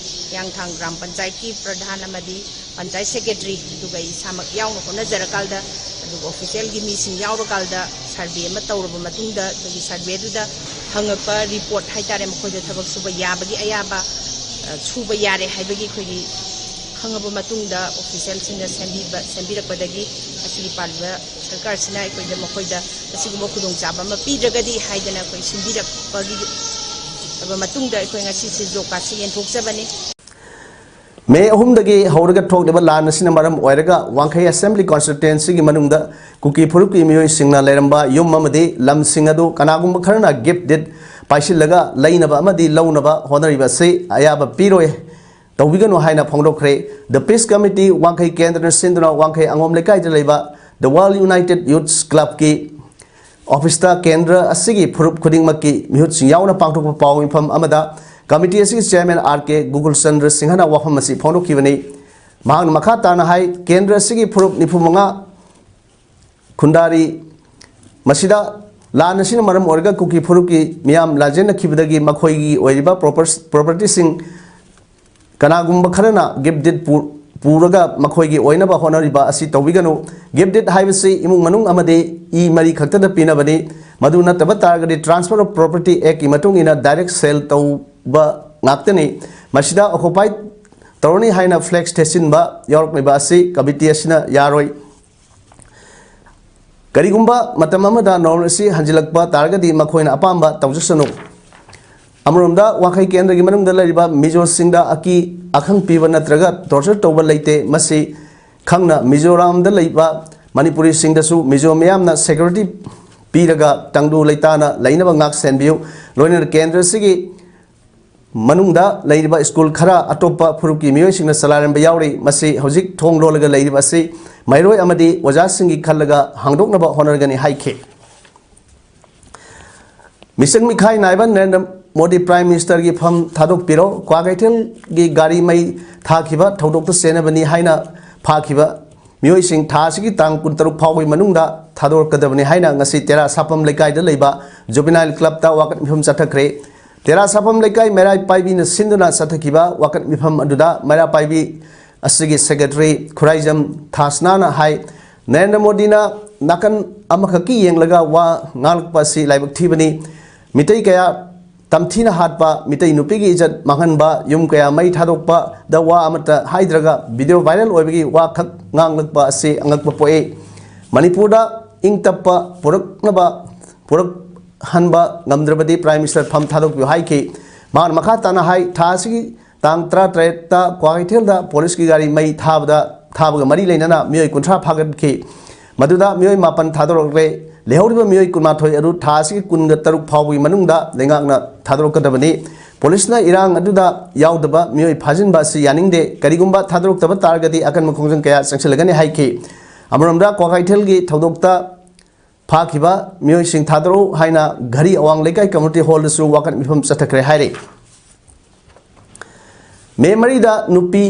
ꯍꯤꯌꯥꯡꯊꯥꯡ ꯒ꯭ꯔꯥꯝ ꯄꯟꯆꯥꯌꯠꯀꯤ ꯄ꯭ꯔꯙꯥꯟ ꯑꯃꯗꯤ ꯄꯟꯆꯥꯌꯠ ꯁꯦꯀ꯭ꯔꯦꯇꯔꯤ ꯑꯗꯨꯒ ꯑꯩ ꯏꯁꯥꯃꯛ ꯌꯥꯎꯅ ꯍꯣꯠꯅꯖꯔꯀꯥꯟꯗ, ꯑꯗꯨꯒ ꯑꯣꯐꯤꯁꯤꯌꯦꯜꯒꯤ ꯃꯤꯁꯤꯡ ꯌꯥꯎꯔꯀꯥꯟꯗ ꯁꯔꯚꯦ ꯑꯃ ꯇꯧꯔꯕ ꯃꯇꯨꯡꯗ, ꯑꯩꯈꯣꯏꯒꯤ ꯁꯔꯚꯦꯗꯨꯗ ꯐꯪꯉꯛꯄ ꯔꯤꯄꯣꯔꯠ ꯍꯥꯏꯇꯥꯔꯦ, ꯃꯈꯣꯏꯗ ꯊꯕꯛ ꯁꯨꯕ ꯌꯥꯕꯒꯤ ꯑꯌꯥꯕ, ꯑ, ꯁꯨꯕ ꯌꯥꯔꯦ ꯍꯥꯏꯕꯒꯤ ꯑꯩꯈꯣꯏꯒꯤ ꯈꯪꯉꯕ ꯃꯇꯨꯡꯗ, ꯑꯣꯐꯤꯁꯤꯌꯦꯜꯁꯤꯡꯅ ꯁꯦꯝꯕꯤꯕ, ꯁꯦꯝꯕꯤꯔꯛꯄꯗꯒꯤ ꯉꯁꯤꯒꯤ ꯄꯥꯜꯂꯤꯕ ꯁꯔꯀꯥꯔꯁꯤꯅ ꯑꯩꯈꯣꯏꯗ, ꯃꯈꯣꯏꯗ ꯑꯁꯤꯒꯨꯝꯕ ꯈꯨꯗꯣꯡꯆꯥꯕ ꯑꯃ ꯄꯤꯗ꯭ꯔꯒꯗꯤ ꯍꯥꯏꯗꯅ ꯑꯩꯈꯣꯏ ꯁꯤꯟꯕꯤꯔꯛꯄꯒꯤ ꯃꯇꯨꯡꯗ ꯑꯩꯈꯣꯏ ꯉꯁꯤꯁꯦ ꯖꯣꯕ ꯀꯥꯔꯗꯁꯤ ꯌꯦꯟꯊꯣꯛꯆꯕꯅꯤ꯫ ꯃꯦ ꯑꯍꯨꯝꯗꯒꯤ ꯍꯧꯔꯒ ꯊꯣꯛꯂꯤꯕ ꯂꯥꯟ ꯑꯁꯤꯅ ꯃꯔꯝ ꯑꯣꯏꯔꯒ ꯋꯥꯡꯈꯩ ꯑꯁꯦꯝꯕ꯭ꯂꯤ ꯀꯣꯟꯁꯇꯤꯇ꯭ꯋꯦꯟꯁꯤꯒꯤ ꯃꯅꯨꯡꯗ ꯀꯨꯀꯤ ꯐꯨꯔꯨꯞꯀꯤ ꯃꯤꯑꯣꯏꯁꯤꯡꯅ ꯂꯩꯔꯝꯕ ꯌꯨꯝ ꯑꯃꯗꯤ ꯂꯝꯁꯤꯡ ꯑꯗꯨ ꯀꯅꯥꯒꯨꯝꯕ ꯈꯔꯅ ꯒꯤꯐ ꯗꯤꯗ ꯄꯥꯏꯁꯤꯜꯂꯒ ꯂꯩꯅꯕ ꯑꯃꯗꯤ ꯂꯧꯅꯕ ꯍꯣꯠꯅꯔꯤꯕ ꯑꯁꯤ ꯑꯌꯥꯕ ꯄꯤꯔꯣꯏ, ꯇꯧꯕꯤꯒꯅꯨ ꯍꯥꯏꯅ ꯐꯣꯡꯗꯣꯛꯈ꯭ꯔꯦ꯫ The Peace Committee ꯋꯥꯡꯈꯩ ꯀꯦꯟꯗ꯭ꯔꯅ ꯁꯤꯟꯗꯨꯅ ꯋꯥꯡꯈꯩ ꯑꯉꯣꯝ ꯂꯩꯀꯥꯏꯗ ꯂꯩꯕ The World United Youths Clubꯀꯤ ꯑꯣꯐꯤꯁꯇ ꯀꯦꯟꯗ꯭ꯔ ꯑꯁꯤꯒꯤ ꯐꯨꯔꯨꯞ ꯈꯨꯗꯤꯡꯃꯛꯀꯤ ꯃꯤꯍꯨꯠꯁꯤꯡ ꯌꯥꯎꯅ ꯄꯥꯡꯊꯣꯛꯄ ꯄꯥꯎ ꯃꯤꯐꯝ ꯑꯃꯗ ꯀꯃꯤꯇꯤ ꯑꯁꯤꯒꯤ ꯆꯤꯌꯔꯃꯦꯟ ꯑꯥꯔ ꯀꯦ ꯒꯨꯀꯨꯜ ꯆꯟꯗ꯭ꯔ ꯁꯤꯡꯍꯅ ꯋꯥꯐꯝ ꯑꯁꯤ ꯐꯣꯡꯗꯣꯛꯈꯤꯕꯅꯤ꯫ ꯃꯍꯥꯛꯅ ꯃꯈꯥ ꯇꯥꯅ ꯍꯥꯏ, ꯀꯦꯟꯗ꯭ꯔ ꯑꯁꯤꯒꯤ ꯐꯨꯔꯨꯞ ꯅꯤꯐꯨ ꯃꯉꯥ ꯈꯨꯟꯗꯥꯔꯤ꯫ ꯃꯁꯤꯗ ꯂꯥꯟ ꯑꯁꯤꯅ ꯃꯔꯝ ꯑꯣꯏꯔꯒ ꯀꯨꯀꯤ ꯐꯨꯔꯨꯞꯀꯤ ꯃꯤꯌꯥꯝ ꯂꯥꯟꯖꯦꯟꯅꯈꯤꯕꯗꯒꯤ ꯃꯈꯣꯏꯒꯤ ꯑꯣꯏꯔꯤꯕ ꯄ꯭ꯔꯣꯄꯔꯁ-, ꯄ꯭ꯔꯣꯄꯔꯇꯤꯁꯤꯡ ꯀꯅꯥꯒꯨꯝꯕ ꯈꯔꯅ ꯒꯤꯐ ꯗꯤꯗ ꯄꯨ-, ꯄꯨꯔꯒ ꯃꯈꯣꯏꯒꯤ ꯑꯣꯏꯅꯕ ꯍꯣꯠꯅꯔꯤꯕ ꯑꯁꯤ ꯇꯧꯕꯤꯒꯅꯨ꯫ ꯒꯤꯐ ꯗꯤꯗ ꯍꯥꯏꯕꯁꯤ ꯏꯃꯨꯡ ꯃꯅꯨꯡ ꯑꯃꯗꯤ ꯏ ꯃꯔꯤ ꯈꯛꯇꯗ ꯄꯤꯅꯕꯅꯤ꯫ ꯃꯗꯨ ꯅꯠꯇꯕ ꯇꯥꯔꯒꯗꯤ Transfer of Property Actꯀꯤ ꯃꯇꯨꯡ ꯏꯟꯅ ꯗꯥꯏꯔꯦꯛ ꯁꯦꯜ ꯇꯧꯕ ꯉꯥꯛꯇꯅꯤ꯫ ꯃꯁꯤꯗ ꯑꯣꯀꯨꯄꯥꯏ ꯇꯧꯔꯅꯤ ꯍꯥꯏꯅ ꯐ꯭ꯂꯦꯛꯁ ꯊꯦꯠꯆꯤꯟꯕ ꯌꯥꯎꯔꯛꯂꯤꯕ ꯑꯁꯤ ꯀꯃꯤꯇꯤ ꯑꯁꯤꯅ ꯌꯥꯔꯣꯏ꯫ ꯀꯔꯤꯒꯨꯝꯕ ꯃꯇꯝ ꯑꯃꯗ ꯅꯣꯔꯃꯦꯜ ꯑꯁꯤ ꯍꯟꯖꯤꯜꯂꯛꯄ ꯇꯥꯔꯒꯗꯤ ꯃꯈꯣꯏꯅ ꯑꯄꯥꯝꯕ ꯇꯧꯖꯁꯅꯨ꯫ ꯑꯃꯔꯣꯝꯗ ꯋꯥꯡꯈꯩ ꯀꯦꯟꯗ꯭ꯔꯒꯤ ꯃꯅꯨꯡꯗ ꯂꯩꯔꯤꯕ ꯃꯤꯖꯣꯁꯤꯡꯗ ꯑꯀꯤ ꯑꯈꯪ ꯄꯤꯕ ꯅꯠꯇ꯭ꯔꯒ ꯇꯣꯔꯆꯔ ꯇꯧꯕ ꯂꯩꯇꯦ꯫ ꯃꯁꯤ ꯈꯪꯅ ꯃꯤꯖꯣꯔꯥꯝꯗ ꯂꯩꯕ ꯃꯅꯤꯄꯨꯔꯤꯁꯤꯡꯗꯁꯨ ꯃꯤꯖꯣ ꯃꯤꯌꯥꯝꯅ ꯁꯦꯀ꯭ꯌꯨꯔꯤꯇꯤ ꯄꯤꯔꯒ ꯇꯪꯗꯨ ꯂꯩꯇꯥꯅ ꯂꯩꯅꯕ ꯉꯥꯛ ꯁꯦꯟꯕꯤꯌꯨ꯫ ꯂꯣꯏꯅꯅ ꯀꯦꯟꯗ꯭ꯔ ꯑꯁꯤꯒꯤ ꯃꯅꯨꯡꯗ ꯂꯩꯔꯤꯕ ꯁ꯭ꯀꯨꯜ ꯈꯔ ꯑꯇꯣꯞꯄ ꯐꯨꯔꯨꯞꯀꯤ ꯃꯤꯑꯣꯏꯁꯤꯡꯅ ꯆꯂꯥꯏꯔꯝꯕ ꯌꯥꯎꯔꯤ꯫ ꯃꯁꯤ ꯍꯧꯖꯤꯛ ꯊꯣꯡ ꯂꯣꯜꯂꯒ ꯂꯩꯔꯤꯕ ꯑꯁꯤ ꯃꯍꯩꯔꯣꯏ ꯑꯃꯗꯤ ꯑꯣꯖꯥꯁꯤꯡꯒꯤ ꯈꯜꯂꯒ ꯍꯥꯡꯗꯣꯛꯅꯕ ꯍꯣꯠꯅꯔꯒꯅꯤ ꯍꯥꯏꯈꯤ꯫ ꯃꯤꯆꯪ ꯃꯤꯈꯥꯏ ꯅꯥꯏꯕ ꯅꯔꯦꯟꯗ꯭ꯔ ꯃꯣꯗꯤ ꯄ꯭ꯔꯥꯏꯝ ꯃꯤꯅꯤꯁꯇꯔꯒꯤ ꯐꯝ ꯊꯥꯗꯣꯛꯄꯤꯔꯣ꯫ ꯀ꯭ꯋꯥꯀꯩꯊꯦꯜꯒꯤ ꯒꯥꯔꯤ ꯃꯩ ꯊꯥꯈꯤꯕ ꯊꯧꯗꯣꯛꯇ ꯆꯦꯟꯅꯕꯅꯤ ꯍꯥꯏꯅ ꯐꯥꯈꯤꯕ ꯃꯤꯑꯣꯏꯁꯤꯡ ꯊꯥ ꯑꯁꯤꯒꯤ ꯇꯥꯡ ꯀꯨꯟꯇꯔꯨꯛ ꯐꯥꯎꯕꯒꯤ ꯃꯅꯨꯡꯗ ꯊꯥꯗꯣꯔꯛꯀꯗꯕꯅꯤ ꯍꯥꯏꯅ ꯉꯁꯤ ꯇꯦꯔꯥ ꯁꯥꯐꯝ ꯂꯩꯀꯥꯏꯗ ꯂꯩꯕ ꯖꯨꯕꯤꯅꯥꯏꯜ ꯀ꯭ꯂꯕꯇ ꯋꯥꯀꯠ ꯃꯤꯐꯝ ꯆꯠꯊꯈ꯭ꯔꯦ꯫ ꯇꯦꯔꯥ ꯁꯥꯐꯝ ꯂꯩꯀꯥꯏ ꯃꯩꯔꯥ ꯄꯥꯏꯕꯤꯅ ꯁꯤꯟꯗꯨꯅ ꯆꯠꯊꯈꯤꯕ ꯋꯥꯀꯠ ꯃꯤꯐꯝ ꯑꯗꯨꯗ ꯃꯩꯔꯥ ꯄꯥꯏꯕꯤ ꯑꯁꯤꯒꯤ ꯁꯦꯀ꯭ꯔꯦꯇꯔꯤ ꯈꯨꯔꯥꯏꯖꯝ ꯊꯥꯁꯅꯥꯅ ꯍꯥꯏ, ꯅꯔꯦꯟꯗ꯭ꯔ ꯃꯣꯗꯤꯅ ꯅꯥꯀꯟ ꯑꯃꯈꯛꯀꯤ ꯌꯦꯡꯂꯒ ꯋꯥ ꯉꯥꯡꯂꯛꯄ ꯑꯁꯤ ꯂꯥꯏꯕꯛ ꯊꯤꯕꯅꯤ꯫ ꯃꯤꯇꯩ ꯀꯌꯥ ꯇꯝꯊꯤꯅ ꯍꯥꯠꯄ, ꯃꯤꯇꯩ ꯅꯨꯄꯤꯒꯤ ꯏꯖꯠ ꯃꯥꯡꯍꯟꯕ, ꯌꯨꯝ ꯀꯌꯥ ꯃꯩ ꯊꯥꯗꯣꯛꯄꯗ ꯋꯥ ꯑꯃꯠꯇ ꯍꯥꯏꯗ꯭ꯔꯒ ꯚꯤꯗꯤꯑꯣ ꯚꯥꯏꯔꯦꯜ ꯑꯣꯏꯕꯒꯤ ꯋꯥꯈꯛ ꯉꯥꯡꯂꯛꯄ ꯑꯁꯤ ꯑꯉꯛꯄ ꯄꯣꯛꯏ꯫ ꯃꯅꯤꯄꯨꯔꯗ ꯏꯪ ꯇꯞꯄ ꯄꯨꯔꯛꯅꯕ, ꯄꯨꯔꯛꯍꯟꯕ ꯉꯝꯗ꯭ꯔꯕꯗꯤ ꯄ꯭ꯔꯥꯏꯝ ꯃꯤꯅꯤꯁꯇꯔ ꯐꯝ ꯊꯥꯗꯣꯛꯄꯤꯌꯨ ꯍꯥꯏꯈꯤ꯫ ꯃꯍꯥꯛꯅ ꯃꯈꯥ ꯇꯥꯅ ꯍꯥꯏ, ꯊꯥ ꯑꯁꯤꯒꯤ ꯇꯥꯡ ꯇꯔꯥꯇꯔꯦꯠꯇ ꯀ꯭ꯋꯥꯀꯩꯊꯦꯜꯗ ꯄꯨꯂꯤꯁꯀꯤ ꯒꯥꯔꯤ ꯃꯩ ꯊꯥꯕꯗ, ꯊꯥꯕꯒ ꯃꯔꯤ ꯂꯩꯅꯅ ꯃꯤꯑꯣꯏ ꯀꯨꯟꯊ꯭ꯔꯥ ꯐꯥꯒꯠꯈꯤ꯫ ꯃꯗꯨꯗ ꯃꯤꯑꯣꯏ ꯃꯥꯄꯟ ꯊꯥꯗꯣꯔꯛꯂꯦ꯫ ꯂꯩꯍꯧꯔꯤꯕ ꯃꯤꯑꯣꯏ ꯀꯨꯟꯃꯥꯊꯣꯏ ꯑꯗꯨ ꯊꯥ ꯑꯁꯤꯒꯤ ꯀꯨꯟꯒ ꯇꯔꯨꯛ ꯐꯥꯎꯕꯒꯤ ꯃꯅꯨꯡꯗ ꯂꯩꯉꯥꯛꯅ ꯊꯥꯗꯣꯔꯛꯀꯗꯕꯅꯤ꯫ ꯄꯨꯂꯤꯁꯅ ꯏꯔꯥꯡ ꯑꯗꯨꯗ ꯌꯥꯎꯗꯕ ꯃꯤꯑꯣꯏ ꯐꯥꯖꯤꯟꯕ ꯑꯁꯤ ꯌꯥꯅꯤꯡꯗꯦ꯫ ꯀꯔꯤꯒꯨꯝꯕ ꯊꯥꯗꯣꯔꯛꯇꯕ ꯇꯥꯔꯒꯗꯤ ꯑꯀꯟꯕ ꯈꯣꯡꯖꯪ ꯀꯌꯥ ꯆꯪꯁꯤꯜꯂꯒꯅꯤ ꯍꯥꯏꯈꯤ꯫ ꯑꯃꯔꯣꯝꯗ ꯀ꯭ꯋꯥꯀꯩꯊꯦꯜꯒꯤ ꯊꯧꯗꯣꯛꯇ ꯐꯥꯈꯤꯕ ꯃꯤꯑꯣꯏꯁꯤꯡ ꯊꯥꯗꯣꯔꯛꯎ ꯍꯥꯏꯅ ꯘꯔꯤ ꯑꯋꯥꯡ ꯂꯩꯀꯥꯏ ꯀꯝꯃ꯭ꯌꯨꯅꯤꯇꯤ ꯍꯣꯜꯗꯁꯨ ꯋꯥꯀꯠ ꯃꯤꯐꯝ ꯆꯠꯊꯈ꯭ꯔꯦ ꯍꯥꯏꯔꯤ꯫ ꯃꯦ ꯃꯔꯤꯗ ꯅꯨꯄꯤ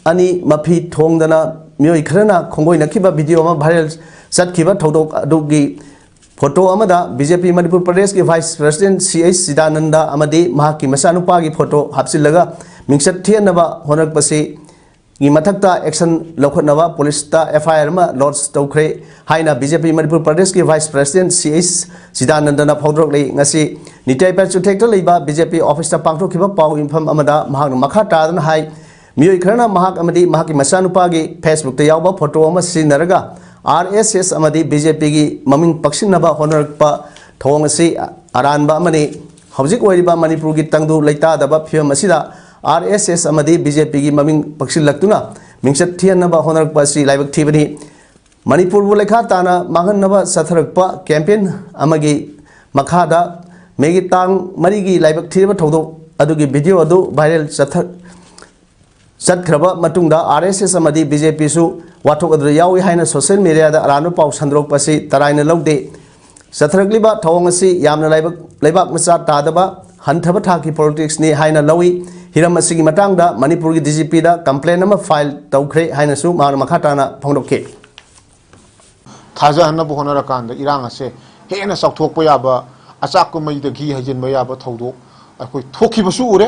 ꯑꯅꯤ ꯃꯐꯤ ꯊꯣꯡꯗꯅ ꯃꯤꯑꯣꯏ ꯈꯔꯅ ꯈꯣꯡꯒꯣꯏꯅꯈꯤꯕ ꯚꯤꯗꯤꯑꯣ ꯑꯃ ꯚꯥꯏꯔꯦꯜ ꯆꯠꯈꯤꯕ ꯊꯧꯗꯣꯛ ꯑꯗꯨꯒꯤ ꯐꯣꯇꯣ ꯑꯃꯗ ꯕꯤ ꯖꯦ ꯄꯤ ꯃꯅꯤꯄꯨꯔ ꯄ꯭ꯔꯗꯦꯁꯀꯤ ꯚꯥꯏꯁ ꯄ꯭ꯔꯁꯤꯗꯦꯟꯠ ꯁꯤ ꯑꯩꯆ ꯁꯤꯗꯥꯅꯟꯗ ꯑꯃꯗꯤ ꯃꯍꯥꯛꯀꯤ ꯃꯆꯥꯅꯨꯄꯥꯒꯤ ꯐꯣꯇꯣ ꯍꯥꯞꯆꯤꯜꯂꯒ ꯃꯤꯡꯆꯠ ꯊꯤꯍꯟꯅꯕ ꯍꯣꯠꯅꯔꯛꯄꯁꯤ ꯒꯤ ꯃꯊꯛꯇ ꯑꯦꯛꯁꯟ ꯂꯧꯈꯠꯅꯕ ꯄꯨꯂꯤꯁꯇ ꯑꯦꯐ ꯑꯥꯏ ꯑꯥꯔ ꯑꯃ ꯂꯣꯗꯖ ꯇꯧꯈ꯭ꯔꯦ ꯍꯥꯏꯅ ꯕꯤ ꯖꯦ ꯄꯤ ꯃꯅꯤꯄꯨꯔ ꯄ꯭ꯔꯗꯦꯁꯀꯤ ꯚꯥꯏꯁ ꯄ꯭ꯔꯁꯤꯗꯦꯟꯠ ꯁꯤ ꯑꯩꯆ ꯁꯤꯗꯥꯅꯟꯗꯅ ꯐꯣꯡꯗꯣꯔꯛꯂꯤ꯫ ꯉꯁꯤ ꯅꯤꯇꯤ ꯑꯥꯌꯣꯒ ꯄꯥꯏꯆꯨꯊꯦꯛꯇ ꯂꯩꯕ ꯕꯤ ꯖꯦ ꯄꯤ ꯑꯣꯐꯤꯁꯇ ꯄꯥꯡꯊꯣꯛꯈꯤꯕ ꯄꯥꯎ ꯃꯤꯐꯝ ꯑꯃꯗ ꯃꯍꯥꯛꯅ ꯃꯈꯥ ꯇꯥꯗꯨꯅ ꯍꯥꯏ, ꯃꯤꯑꯣꯏ ꯈꯔꯅ ꯃꯍꯥꯛ ꯑꯃꯗꯤ ꯃꯍꯥꯛꯀꯤ ꯃꯆꯥꯅꯨꯄꯥꯒꯤ ꯐꯦꯁꯕꯨꯛꯇ ꯌꯥꯎꯕ ꯐꯣꯇꯣ ꯑꯃ ꯁꯤꯖꯤꯟꯅꯔꯒ ꯑꯥꯔ ꯑꯦꯁ ꯑꯦꯁ ꯑꯃꯗꯤ ꯕꯤ ꯖꯦ ꯄꯤꯒꯤ ꯃꯃꯤꯡ ꯄꯛꯁꯤꯟꯅꯕ ꯍꯣꯠꯅꯔꯛꯄ ꯊꯧꯑꯣꯡ ꯑꯁꯤ ꯑꯔꯥꯟꯕ ꯑꯃꯅꯤ꯫ ꯍꯧꯖꯤꯛ ꯑꯣꯏꯔꯤꯕ ꯃꯅꯤꯄꯨꯔꯒꯤ ꯇꯪꯗꯨ ꯂꯩꯇꯥꯗꯕ ꯐꯤꯕꯝ ꯑꯁꯤꯗ ꯑꯥꯔ ꯑꯦꯁ ꯑꯦꯁ ꯑꯃꯗꯤ ꯕꯤ ꯖꯦ ꯄꯤꯒꯤ ꯃꯃꯤꯡ ꯄꯛꯁꯤꯜꯂꯛꯇꯨꯅ ꯃꯤꯡꯆꯠ ꯊꯤꯍꯟꯅꯕ ꯍꯣꯠꯅꯔꯛꯄ ꯑꯁꯤ ꯂꯥꯏꯕꯛ ꯊꯤꯕꯅꯤ꯫ ꯃꯅꯤꯄꯨꯔꯕꯨ ꯂꯩꯈꯥ ꯇꯥꯅ ꯃꯥꯡꯍꯟꯅꯕ ꯆꯠꯊꯔꯛꯄ ꯀꯦꯝꯄꯦꯟ ꯑꯃꯒꯤ ꯃꯈꯥꯗ ꯃꯦꯒꯤ ꯇꯥꯡ ꯃꯔꯤꯒꯤ ꯂꯥꯏꯕꯛ ꯊꯤꯔꯕ ꯊꯧꯗꯣꯛ ꯑꯗꯨꯒꯤ ꯚꯤꯗꯤꯑꯣ ꯑꯗꯨ ꯚꯥꯏꯔꯦꯜ ꯆꯠꯊ-, ꯆꯠꯈ꯭ꯔꯕ ꯃꯇꯨꯡꯗ ꯑꯥꯔ ꯑꯦꯁ ꯑꯦꯁ ꯑꯃꯗꯤ ꯕꯤ ꯖꯦ ꯄꯤꯁꯨ ꯋꯥꯊꯣꯛ ꯑꯗꯨꯗ ꯌꯥꯎꯏ ꯍꯥꯏꯅ ꯁꯣꯁꯤꯌꯦꯜ ꯃꯤꯗꯤꯌꯥꯗ ꯑꯔꯥꯟꯕ ꯄꯥꯎ ꯁꯟꯗꯣꯔꯛꯄ ꯑꯁꯤ ꯇꯔꯥꯏꯅ ꯂꯧꯗꯦ꯫ ꯆꯠꯊꯔꯛꯂꯤꯕ ꯊꯧꯑꯣꯡ ꯑꯁꯤ ꯌꯥꯝꯅ ꯂꯥꯏꯕꯛ, ꯂꯩꯕꯥꯛ ꯃꯆꯥ ꯇꯥꯗꯕ, ꯍꯟꯊꯕ ꯊꯥꯛꯀꯤ ꯄꯣꯂꯤꯇꯤꯛꯁꯅꯤ ꯍꯥꯏꯅ ꯂꯧꯏ꯫ ꯍꯤꯔꯝ ꯑꯁꯤꯒꯤ ꯃꯇꯥꯡꯗ ꯃꯅꯤꯄꯨꯔꯒꯤ ꯗꯤ ꯖꯤ ꯄꯤꯗ ꯀꯝꯄ꯭ꯂꯦꯟ ꯑꯃ ꯐꯥꯏꯜ ꯇꯧꯈ꯭ꯔꯦ ꯍꯥꯏꯅꯁꯨ ꯃꯍꯥꯛꯅ ꯃꯈꯥ ꯇꯥꯅ ꯐꯣꯡꯗꯣꯛꯈꯤ꯫ ꯊꯥꯖꯍꯟꯅꯕ ꯍꯣꯠꯅꯔꯀꯥꯟꯗ ꯏꯔꯥꯡ ꯑꯁꯦ ꯍꯦꯟꯅ ꯆꯥꯎꯊꯣꯛꯄ ꯌꯥꯕ, ꯑꯆꯥꯛꯄ ꯃꯩꯗ ꯘꯤ ꯍꯩꯖꯤꯟꯕ ꯌꯥꯕ ꯊꯧꯗꯣꯛ ꯑꯩꯈꯣꯏ ꯊꯣꯛꯈꯤꯕꯁꯨ ꯎꯔꯦ꯫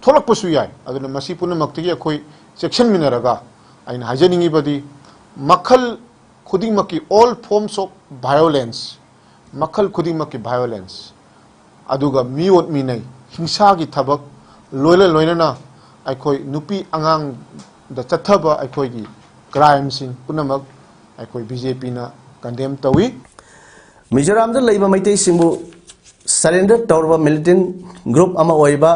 ꯊꯣꯛꯂꯛꯄꯁꯨ ꯌꯥꯏ꯫ ꯑꯗꯨꯅ ꯃꯁꯤ ꯄꯨꯝꯅꯃꯛꯇꯒꯤ ꯑꯩꯈꯣꯏ ꯆꯦꯛꯁꯤꯟꯃꯤꯟꯅꯔꯒ, ꯑꯩꯅ ꯍꯥꯏꯖꯅꯤꯡꯉꯤꯕꯗꯤ, ꯃꯈꯜ ꯈꯨꯗꯤꯡꯃꯛꯀꯤ, all forms of violence, ꯃꯈꯜ ꯈꯨꯗꯤꯡꯃꯛꯀꯤ violence, ꯑꯗꯨꯒ ꯃꯤꯑꯣꯠ ꯃꯤꯅꯩ, ꯍꯤꯡꯁꯥꯒꯤ ꯊꯕꯛ, ꯂꯣꯏꯅ ꯂꯣꯏꯅꯅ ꯑꯩꯈꯣꯏ ꯅꯨꯄꯤ ꯑꯉꯥꯡꯗ ꯆꯠꯊꯕ ꯑꯩꯈꯣꯏꯒꯤ crimeꯁꯤꯡ ꯄꯨꯝꯅꯃꯛ ꯑꯩꯈꯣꯏ BJPꯅ condemn ꯇꯧꯏ꯫ ꯃꯤꯖꯣꯔꯥꯝꯗ ꯂꯩꯕ ꯃꯩꯇꯩꯁꯤꯡꯕꯨ surrender ꯇꯧꯔꯕ militant group ꯑꯃ ꯑꯣꯏꯕ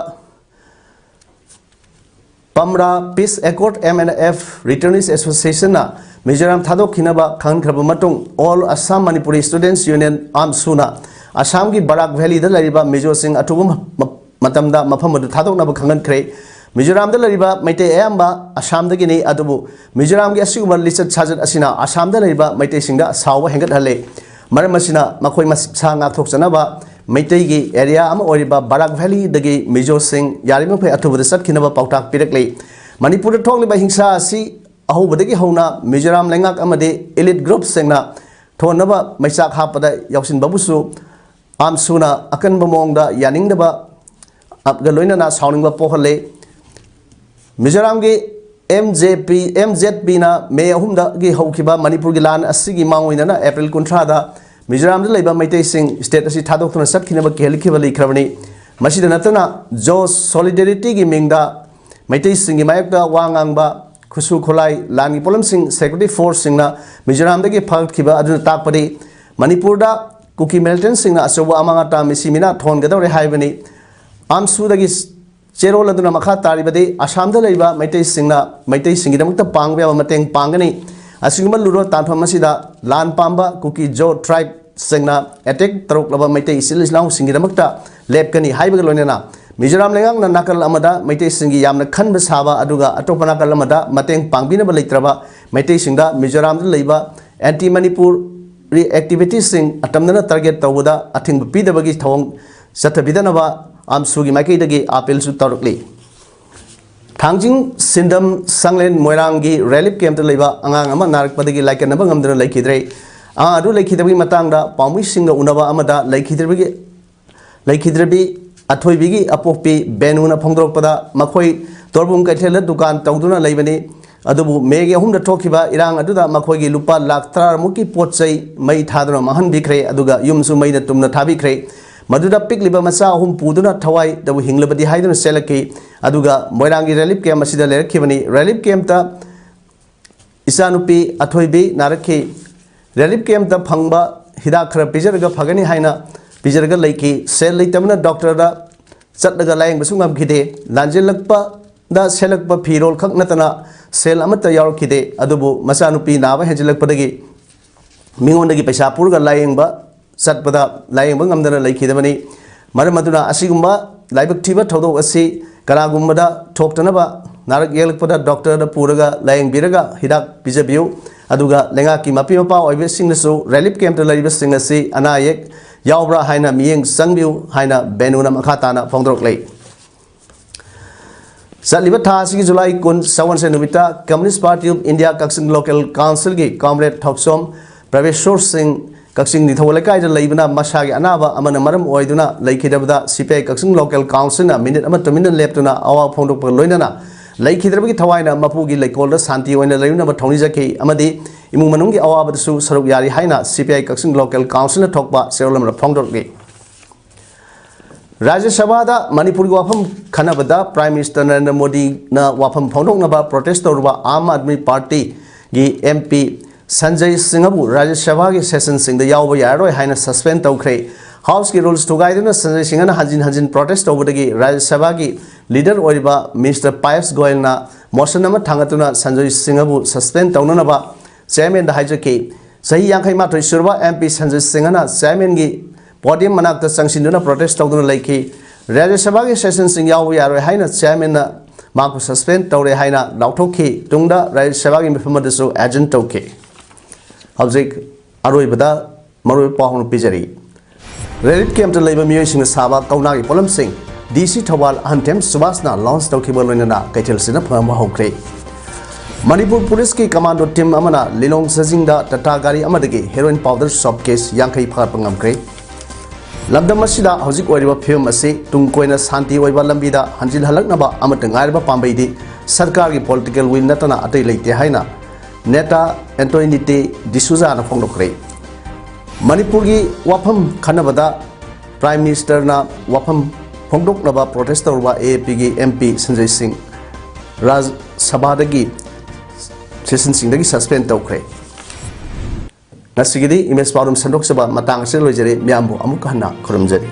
Pamra Peace Accord, M N F Returnees Associationꯅ Mizoram ꯊꯥꯗꯣꯛꯈꯤꯅꯕ ꯈꯪꯍꯟꯈ꯭ꯔꯕ ꯃꯇꯨꯡ, All Assam Manipuri Students Union, AAMSUꯅ ꯑꯁꯥꯝꯒꯤ ꯕꯔꯥꯛ ꯚꯦꯂꯤꯗ ꯂꯩꯔꯤꯕ ꯃꯤꯖꯣꯁꯤꯡ ꯑꯊꯨꯕ ꯃ-, ꯃ-, ꯃꯇꯝꯗ ꯃꯐꯝ ꯑꯗꯨ ꯊꯥꯗꯣꯛꯅꯕ ꯈꯪꯍꯟꯈ꯭ꯔꯦ꯫ ꯃꯤꯖꯣꯔꯥꯝꯗ ꯂꯩꯔꯤꯕ ꯃꯩꯇꯩ ꯑꯌꯥꯝꯕ ꯑꯁꯥꯝꯗꯒꯤꯅꯤ, ꯑꯗꯨꯕꯨ ꯃꯤꯖꯣꯔꯥꯝꯒꯤ ꯑꯁꯤꯒꯨꯝꯕ ꯂꯤꯆꯠ ꯁꯥꯖꯠ ꯑꯁꯤꯅ ꯑꯁꯥꯝꯗ ꯂꯩꯔꯤꯕ ꯃꯩꯇꯩꯁꯤꯡꯗ ꯁꯥꯎꯕ ꯍꯦꯟꯒꯠꯍꯜꯂꯦ꯫ ꯃꯔꯝ ꯑꯁꯤꯅ ꯃꯈꯣꯏ ꯃꯁꯥ ꯉꯥꯛꯊꯣꯛꯆꯅꯕ ꯃꯩꯇꯩꯒꯤ area ꯑꯃ ꯑꯣꯏꯔꯤꯕ ꯕꯔꯥꯛ ꯚꯦꯂꯤꯗꯒꯤ ꯃꯤꯖꯣꯁꯤꯡ ꯌꯥꯔꯤꯕꯃꯈꯩ ꯑꯊꯨꯕꯗ ꯆꯠꯈꯤꯅꯕ ꯄꯥꯎꯇꯥꯛ ꯄꯤꯔꯛꯂꯤ꯫ ꯃꯅꯤꯄꯨꯔꯗ ꯊꯣꯛꯂꯤꯕ ꯍꯤꯡꯁꯥ ꯑꯁꯤ ꯑꯍꯧꯕꯗꯒꯤ ꯍꯧꯅ ꯃꯤꯖꯣꯔꯥꯝ ꯂꯩꯉꯥꯛ ꯑꯃꯗꯤ elite groupꯁꯤꯡꯅ ꯊꯣꯟꯅꯕ ꯃꯩꯆꯥꯛ ꯍꯥꯞꯄꯗ ꯌꯥꯎꯁꯤꯟꯕꯕꯨꯁꯨ AAMSUꯅ ꯑꯀꯟꯕ ꯃꯑꯣꯡꯗ ꯌꯥꯅꯤꯡꯗꯕ ꯒ ꯂꯣꯏꯅꯅ ꯁꯥꯎꯅꯤꯡꯕ ꯄꯣꯛꯍꯜꯂꯦ꯫ ꯃꯤꯖꯣꯔꯥꯝꯒꯤ MJP, MZPꯅ ꯃꯦ ꯑꯍꯨꯝꯗꯒꯤ ꯍꯧꯈꯤꯕ ꯃꯅꯤꯄꯨꯔꯒꯤ ꯂꯥꯟ ꯑꯁꯤꯒꯤ ꯃꯥꯡꯑꯣꯏꯅꯅ ꯑꯦꯄ꯭ꯔꯤꯜ ꯀꯨꯟꯊ꯭ꯔꯥꯗ ꯃꯤꯖꯣꯔꯥꯝꯗ ꯂꯩꯕ ꯃꯩꯇꯩꯁꯤꯡ state ꯑꯁꯤ ꯊꯥꯗꯣꯛꯇꯨꯅ ꯆꯠꯈꯤꯅꯕ ꯀꯤꯍꯜꯈꯤꯕ ꯂꯩꯈ꯭ꯔꯕꯅꯤ꯫ ꯃꯁꯤꯗ ꯅꯠꯇꯅ Zo Solidarity ꯒꯤ ꯃꯤꯡꯗ ꯃꯩꯇꯩꯁꯤꯡꯒꯤ ꯃꯥꯌꯣꯛꯇ ꯋꯥ ꯉꯥꯡꯕ, ꯈꯨꯠꯁꯨ ꯈꯨꯠꯂꯥꯏ, ꯂꯥꯟꯒꯤ ꯄꯣꯠꯂꯝꯁꯤꯡ security force ꯁꯤꯡꯅ ꯃꯤꯖꯣꯔꯥꯝꯗꯒꯤ ꯐꯒꯠꯈꯤꯕ ꯑꯗꯨꯅ ꯇꯥꯛꯄꯗꯤ ꯃꯅꯤꯄꯨꯔꯗ ꯀꯨꯀꯤ militant ꯁꯤꯡꯅ ꯑꯆꯧꯕ ꯑꯃꯥꯡ ꯑꯇꯥ ꯃꯤꯁꯤ ꯃꯤꯅꯥ ꯊꯣꯛꯍꯟꯒꯗꯧꯔꯦ ꯍꯥꯏꯕꯅꯤ꯫ AAMSUꯗꯒꯤ ꯆꯦꯔꯣꯜ ꯑꯗꯨꯅ ꯃꯈꯥ ꯇꯥꯔꯤꯕꯗꯤ ꯑꯁꯥꯝꯗ ꯂꯩꯕ ꯃꯩꯇꯩꯁꯤꯡꯅ ꯃꯩꯇꯩꯁꯤꯡꯒꯤꯗꯃꯛꯇ ꯄꯥꯡꯕ ꯌꯥꯕ ꯃꯇꯦꯡ ꯄꯥꯡꯒꯅꯤ꯫ ꯑꯁꯤꯒꯨꯝꯕ ꯂꯨꯔꯣ ꯇꯥꯟꯐꯝ ꯑꯁꯤꯗ ꯂꯥꯟ ꯄꯥꯝꯕ ꯀꯨꯀꯤ ꯖꯣ tribe ꯁꯤꯡꯅ attack ꯇꯧꯔꯛꯂꯕ ꯃꯩꯇꯩ ꯏꯆꯤꯜ ꯏꯅꯥꯎꯁꯤꯡꯒꯤꯗꯃꯛꯇ ꯂꯦꯞꯀꯅꯤ ꯍꯥꯏꯕꯒ ꯂꯣꯏꯅꯅ ꯃꯤꯖꯣꯔꯥꯝ ꯂꯩꯉꯥꯛꯅ ꯅꯥꯀꯜ ꯑꯃꯗ ꯃꯩꯇꯩꯁꯤꯡꯒꯤ ꯌꯥꯝꯅ ꯈꯟꯕ ꯁꯥꯕ ꯑꯗꯨꯒ ꯑꯇꯣꯞꯄ ꯅꯥꯀꯜ ꯑꯃꯗ ꯃꯇꯦꯡ ꯄꯥꯡꯕꯤꯅꯕ ꯂꯩꯇ꯭ꯔꯕ ꯃꯩꯇꯩꯁꯤꯡꯗ ꯃꯤꯖꯣꯔꯥꯝꯗ ꯂꯩꯕ anti Manipuri activity ꯁꯤꯡ ꯑꯇꯝꯅꯅ target ꯇꯧꯕꯗ ꯑꯊꯤꯡꯕ ꯄꯤꯗꯕꯒꯤ ꯊꯧꯑꯣꯡ ꯆꯠꯊꯕꯤꯗꯅꯕ AAMSUꯒꯤ ꯃꯥꯏꯀꯩꯗꯒꯤ appeal ꯁꯨ ꯇꯧꯔꯛꯂꯤ꯫ ꯊꯥꯡꯖꯤꯡ ꯁꯤꯟꯗꯝ ꯁꯪꯂꯦꯟ ꯃꯣꯏꯔꯥꯡꯒꯤ relief camp ꯇ ꯂꯩꯕ ꯑꯉꯥꯡ ꯑꯃ ꯅꯥꯔꯛꯄꯗꯒꯤ ꯂꯥꯏꯀꯠꯅꯕ ꯉꯝꯗꯅ ꯂꯩꯈꯤꯗ꯭ꯔꯦ꯫ ꯑꯉꯥꯡ ꯑꯗꯨ ꯂꯩꯈꯤꯗꯕꯒꯤ ꯃꯇꯥꯡꯗ ꯄꯥꯎꯃꯤꯁꯤꯡꯒ ꯎꯅꯕ ꯑꯃꯗ ꯂꯩꯈꯤꯗ꯭ꯔꯕꯒꯤ, ꯂꯩꯈꯤꯗ꯭ꯔꯕꯤ ꯑꯊꯣꯏꯕꯤꯒꯤ ꯑꯄꯣꯛꯄꯤ ꯕꯦꯅꯨꯅ ꯐꯣꯡꯗꯣꯔꯛꯄꯗ, ꯃꯈꯣꯏ ꯇꯣꯔꯕꯨꯡ ꯀꯩꯊꯦꯜꯗ ꯗꯨꯀꯥꯟ ꯇꯧꯗꯨꯅ ꯂꯩꯕꯅꯤ꯫ ꯑꯗꯨꯕꯨ ꯃꯦꯒꯤ ꯑꯍꯨꯝꯗ ꯊꯣꯛꯈꯤꯕ ꯏꯔꯥꯡ ꯑꯗꯨꯗ ꯃꯈꯣꯏꯒꯤ ꯂꯨꯄꯥ ꯂꯥꯈ ꯇꯔꯥꯃꯨꯛꯀꯤ ꯄꯣꯠ ꯆꯩ ꯃꯩ ꯊꯥꯗꯨꯅ ꯃꯥꯡꯍꯟꯕꯤꯈ꯭ꯔꯦ, ꯑꯗꯨꯒ ꯌꯨꯝꯁꯨ ꯃꯩꯅ ꯇꯨꯝꯅ ꯊꯥꯕꯤꯈ꯭ꯔꯦ꯫ ꯃꯗꯨꯗ ꯄꯤꯛꯂꯤꯕ ꯃꯆꯥ ꯑꯍꯨꯝ ꯄꯨꯗꯨꯅ ꯊꯋꯥꯏꯗꯕꯨ ꯍꯤꯡꯂꯕꯗꯤ ꯍꯥꯏꯗꯨꯅ ꯆꯦꯜꯂꯛꯈꯤ꯫ ꯑꯗꯨꯒ ꯃꯣꯏꯔꯥꯡꯒꯤ relief camp ꯑꯁꯤꯗ ꯂꯩꯔꯛꯈꯤꯕꯅꯤ꯫ Relief campꯇ ꯏꯆꯥꯅꯨꯄꯤ ꯑꯊꯣꯏꯕꯤ ꯅꯥꯔꯛꯈꯤ꯫ Relief campꯇ ꯐꯪꯕ ꯍꯤꯗꯥꯛ ꯈꯔ ꯄꯤꯖꯔꯒ ꯐꯒꯅꯤ ꯍꯥꯏꯅ ꯄꯤꯖꯔꯒ ꯂꯩꯈꯤ꯫ ꯁꯦꯜ ꯂꯩꯇꯕꯅ ꯗꯣꯛꯇꯔꯗ ꯆꯠꯂꯒ ꯂꯥꯌꯦꯡꯕꯁꯨ ꯉꯝꯈꯤꯗꯦ꯫ ꯂꯥꯟꯖꯦꯜꯂꯛꯄꯗ ꯁꯦꯠꯂꯛꯄ ꯐꯤꯔꯣꯜ ꯈꯛ ꯅꯠꯇꯅ ꯁꯦꯜ ꯑꯃꯠꯇ ꯌꯥꯎꯔꯛꯈꯤꯗꯦ꯫ ꯑꯗꯨꯕꯨ ꯃꯆꯥꯅꯨꯄꯤ ꯅꯥꯕ ꯍꯦꯟꯖꯤꯜꯂꯛꯄꯗꯒꯤ ꯃꯤꯉꯣꯟꯗꯒꯤ ꯄꯩꯁꯥ ꯄꯨꯔꯒ ꯂꯥꯌꯦꯡꯕ ꯆꯠꯄꯗ ꯂꯥꯌꯦꯡꯕ ꯉꯝꯗꯅ ꯂꯩꯈꯤꯗꯕꯅꯤ꯫ ꯃꯔꯝ ꯑꯗꯨꯅ ꯑꯁꯤꯒꯨꯝꯕ ꯂꯥꯏꯕꯛ ꯊꯤꯕ ꯊꯧꯗꯣꯛ ꯑꯁꯤ ꯀꯅꯥꯒꯨꯝꯕꯗ ꯊꯣꯛꯇꯅꯕ, ꯅꯥꯔꯛ ꯌꯦꯛꯂꯛꯄꯗ ꯗꯣꯛꯇꯔꯗ ꯄꯨꯔꯒ ꯂꯥꯌꯦꯡꯕꯤꯔꯒ ꯍꯤꯗꯥꯛ ꯄꯤꯖꯕꯤꯌꯨ꯫ ꯑꯗꯨꯒ ꯂꯩꯉꯥꯛꯀꯤ ꯃꯄꯤ ꯃꯄꯥ ꯑꯣꯏꯕꯁꯤꯡꯅꯁꯨ relief campꯇ ꯂꯩꯔꯤꯕꯁꯤꯡ ꯑꯁꯤ ꯑꯅꯥ ꯑꯌꯦꯛ ꯌꯥꯎꯕ꯭ꯔꯥ ꯍꯥꯏꯅ ꯃꯤꯠꯌꯦꯡ ꯆꯪꯕꯤꯌꯨ ꯍꯥꯏꯅ ꯕꯦꯅꯨꯅ ꯃꯈꯥ ꯇꯥꯅ ꯐꯣꯡꯗꯣꯔꯛꯂꯤ꯫ ꯆꯠꯂꯤꯕ ꯊꯥ ꯑꯁꯤꯒꯤ ꯖꯨꯂꯥꯏ ꯀꯨꯟ, ꯁꯒꯣꯜꯁꯦꯟ ꯅꯨꯃꯤꯠꯇ Communist Party of India Kakching Local Councilꯒꯤ comrade ꯊꯣꯛꯆꯣꯝ ꯄ꯭ꯔꯚꯦꯁꯣꯔ ꯁꯤꯡ ꯀꯛꯆꯤꯡ ꯅꯤꯡꯊꯧ ꯂꯩꯀꯥꯏꯗ ꯂꯩꯕꯅ ꯃꯁꯥꯒꯤ ꯑꯅꯥꯕ ꯑꯃꯅ ꯃꯔꯝ ꯑꯣꯏꯗꯨꯅ ꯂꯩꯈꯤꯗꯕꯗ C P I Kakching Local Councilꯅ minute ꯑꯃ ꯇꯨꯃꯤꯟꯅ ꯂꯦꯞꯇꯨꯅ ꯑꯋꯥ ꯐꯣꯡꯗꯣꯛꯄꯒ ꯂꯣꯏꯅꯅ ꯂꯩꯈꯤꯗ꯭ꯔꯕꯒꯤ ꯊꯋꯥꯏꯅ ꯃꯄꯨꯒꯤ ꯂꯩꯀꯣꯜꯗ ꯁꯥꯟꯇꯤ ꯑꯣꯏꯅ ꯂꯩꯔꯨꯅꯕ ꯊꯧꯅꯤꯖꯈꯤ ꯑꯃꯗꯤ ꯏꯃꯨꯡ ꯃꯅꯨꯡꯒꯤ ꯑꯋꯥꯕꯗꯁꯨ ꯁꯔꯨꯛ ꯌꯥꯔꯤ ꯍꯥꯏꯅ C P I Kakching Local Councilꯅ ꯊꯣꯛꯄ ꯆꯦꯔꯣꯜ ꯑꯃꯗ ꯐꯣꯡꯗꯣꯔꯛꯂꯤ꯫ ꯔꯥꯖ꯭ꯌ ꯁꯚꯥꯗ ꯃꯅꯤꯄꯨꯔꯒꯤ ꯋꯥꯐꯝ ꯈꯟꯅꯕꯗ Prime Minister ꯅꯔꯦꯟꯗ꯭ꯔ ꯃꯣꯗꯤꯅ ꯋꯥꯐꯝ ꯐꯣꯡꯗꯣꯛꯅꯕ protest ꯇꯧꯔꯨꯕ ꯑꯥꯝ ꯑꯥꯗꯃꯤ ꯄꯥꯔꯇꯤꯒꯤ M P ꯁꯟꯖꯌ ꯁꯤꯡꯍꯕꯨ ꯔꯥꯖ꯭ꯌ ꯁꯚꯥꯒꯤ ꯁꯦꯁꯟꯁꯤꯡꯗ ꯌꯥꯎꯕ ꯌꯥꯔꯔꯣꯏ ꯍꯥꯏꯅ suspend ꯇꯧꯈ꯭ꯔꯦ꯫ Houseꯀꯤ rules ꯊꯨꯒꯥꯏꯗꯨꯅ ꯁꯟꯖꯌ ꯁꯤꯡꯍꯅ ꯍꯟꯖꯤꯟ ꯍꯟꯖꯤꯟ protest ꯇꯧꯕꯗꯒꯤ ꯔꯥꯖ꯭ꯌ ꯁꯚꯥꯒꯤ leader ꯑꯣꯏꯔꯤꯕ Minister ꯄꯥꯌꯁ ꯒꯣꯌꯜꯅ motion ꯑꯃ ꯊꯥꯡꯒꯠꯇꯨꯅ ꯁꯟꯖꯌ ꯁꯤꯡꯍꯕꯨ suspend ꯇꯧꯅꯅꯕ chairmanꯗ ꯍꯥꯏꯖꯈꯤ꯫ ꯆꯍꯤ ꯌꯥꯡꯈꯩ ꯃꯥꯊꯣꯏ ꯁꯨꯔꯕ M P ꯁꯟꯖꯌ ꯁꯤꯡꯍꯅ chairmanꯒꯤ podium ꯃꯅꯥꯛꯇ ꯆꯪꯁꯤꯟꯗꯨꯅ protest ꯇꯧꯗꯨꯅ ꯂꯩꯈꯤ꯫ ꯔꯥꯖ꯭ꯌ ꯁꯚꯥꯒꯤ sessionꯁꯤꯡ ꯌꯥꯎꯕ ꯌꯥꯔꯣꯏ ꯍꯥꯏꯅ chairmanꯅ ꯃꯍꯥꯛꯄꯨ suspend ꯇꯧꯔꯦ ꯍꯥꯏꯅ ꯂꯥꯎꯊꯣꯛꯈꯤ꯫ ꯇꯨꯡꯗ ꯔꯥꯖ꯭ꯌ ꯁꯚꯥꯒꯤ ꯃꯤꯐꯝ ꯑꯗꯨꯁꯨ adjourn ꯇꯧꯈꯤ꯫ ꯍꯧꯖꯤꯛ ꯑꯔꯣꯏꯕꯗ ꯃꯔꯨꯑꯣꯏꯕ ꯄꯥꯎ ꯑꯃ ꯄꯤꯖꯔꯤ꯫ Relief campꯇ ꯂꯩꯕ ꯃꯤꯑꯣꯏꯁꯤꯡꯅ ꯁꯥꯕ ꯀꯧꯅꯥꯒꯤ ꯄꯣꯠꯂꯝꯁꯤꯡ D C ꯊꯧꯕꯥꯜ ꯑꯍꯟꯊꯦꯝ ꯁꯨꯕꯥꯁꯅ launch ꯇꯧꯈꯤꯕ ꯂꯣꯏꯅꯅ ꯀꯩꯊꯦꯜꯁꯤꯗ ꯐꯪꯕ ꯍꯧꯈ꯭ꯔꯦ꯫ ꯃꯅꯤꯄꯨꯔ ꯄꯨꯂꯤꯁꯀꯤ commando team ꯑꯃꯅ ꯂꯤꯂꯣꯡ ꯁꯖꯤꯡꯗ ꯇꯥꯇꯥ ꯒꯥꯔꯤ ꯑꯃꯗꯒꯤ heroin powder soap case ꯌꯥꯡꯈꯩ ꯐꯥꯒꯠꯄ ꯉꯝꯈ꯭ꯔꯦ꯫ ꯂꯝꯗꯝ ꯑꯁꯤꯗ ꯍꯧꯖꯤꯛ ꯑꯣꯏꯔꯤꯕ ꯐꯤꯕꯝ ꯑꯁꯤ ꯇꯨꯡ ꯀꯣꯏꯅ ꯁꯥꯟꯇꯤ ꯑꯣꯏꯕ ꯂꯝꯕꯤꯗ ꯍꯟꯖꯤꯜꯍꯜꯂꯛꯅꯕ ꯑꯃꯠꯇ ꯉꯥꯏꯔꯕ ꯄꯥꯝꯕꯩꯗꯤ ꯁꯔꯀꯥꯔꯒꯤ ꯄꯣꯂꯤꯇꯤꯀꯦꯜ ꯋꯤꯜ ꯅꯠꯇꯅ ꯑꯇꯩ ꯂꯩꯇꯦ ꯍꯥꯏꯅ ꯅꯦꯇꯥ ꯑꯦꯟꯇꯣꯅꯤꯇꯦ ꯗꯤꯁꯨꯖꯥꯅ ꯐꯣꯡꯗꯣꯛꯈ꯭ꯔꯦ꯫ ꯃꯅꯤꯄꯨꯔꯒꯤ ꯋꯥꯐꯝ ꯈꯟꯅꯕꯗ ꯄ꯭ꯔꯥꯏꯝ ꯃꯤꯅꯤꯁꯇꯔꯅ ꯋꯥꯐꯝ ꯐꯣꯡꯗꯣꯛꯅꯕ ꯄ꯭ꯔꯣꯇꯦꯁ ꯇꯧꯔꯨꯕ ꯑꯦ ꯑꯦ ꯄꯤꯒꯤ ꯑꯦꯝ ꯄꯤ ꯁꯟꯖꯌ ꯁꯤꯡ ꯔꯥꯖ꯭ꯌ ꯁꯚꯥꯗꯒꯤ ꯁꯦꯁꯟꯁꯤꯡꯗꯒꯤ ꯁꯁꯄꯦꯟ ꯇꯧꯈ꯭ꯔꯦ꯫ ꯉꯁꯤꯒꯤꯗꯤ ꯏꯃꯦꯖ ꯄꯥꯎꯗꯝ ꯁꯟꯗꯣꯛꯆꯕ ꯃꯇꯥꯡ ꯑꯁꯤꯗ ꯂꯣꯏꯖꯔꯦ꯫ ꯃꯤꯌꯥꯝꯕꯨ ꯑꯃꯨꯛ ꯍꯟꯅ ꯈꯨꯔꯨꯝꯖꯔꯤ꯫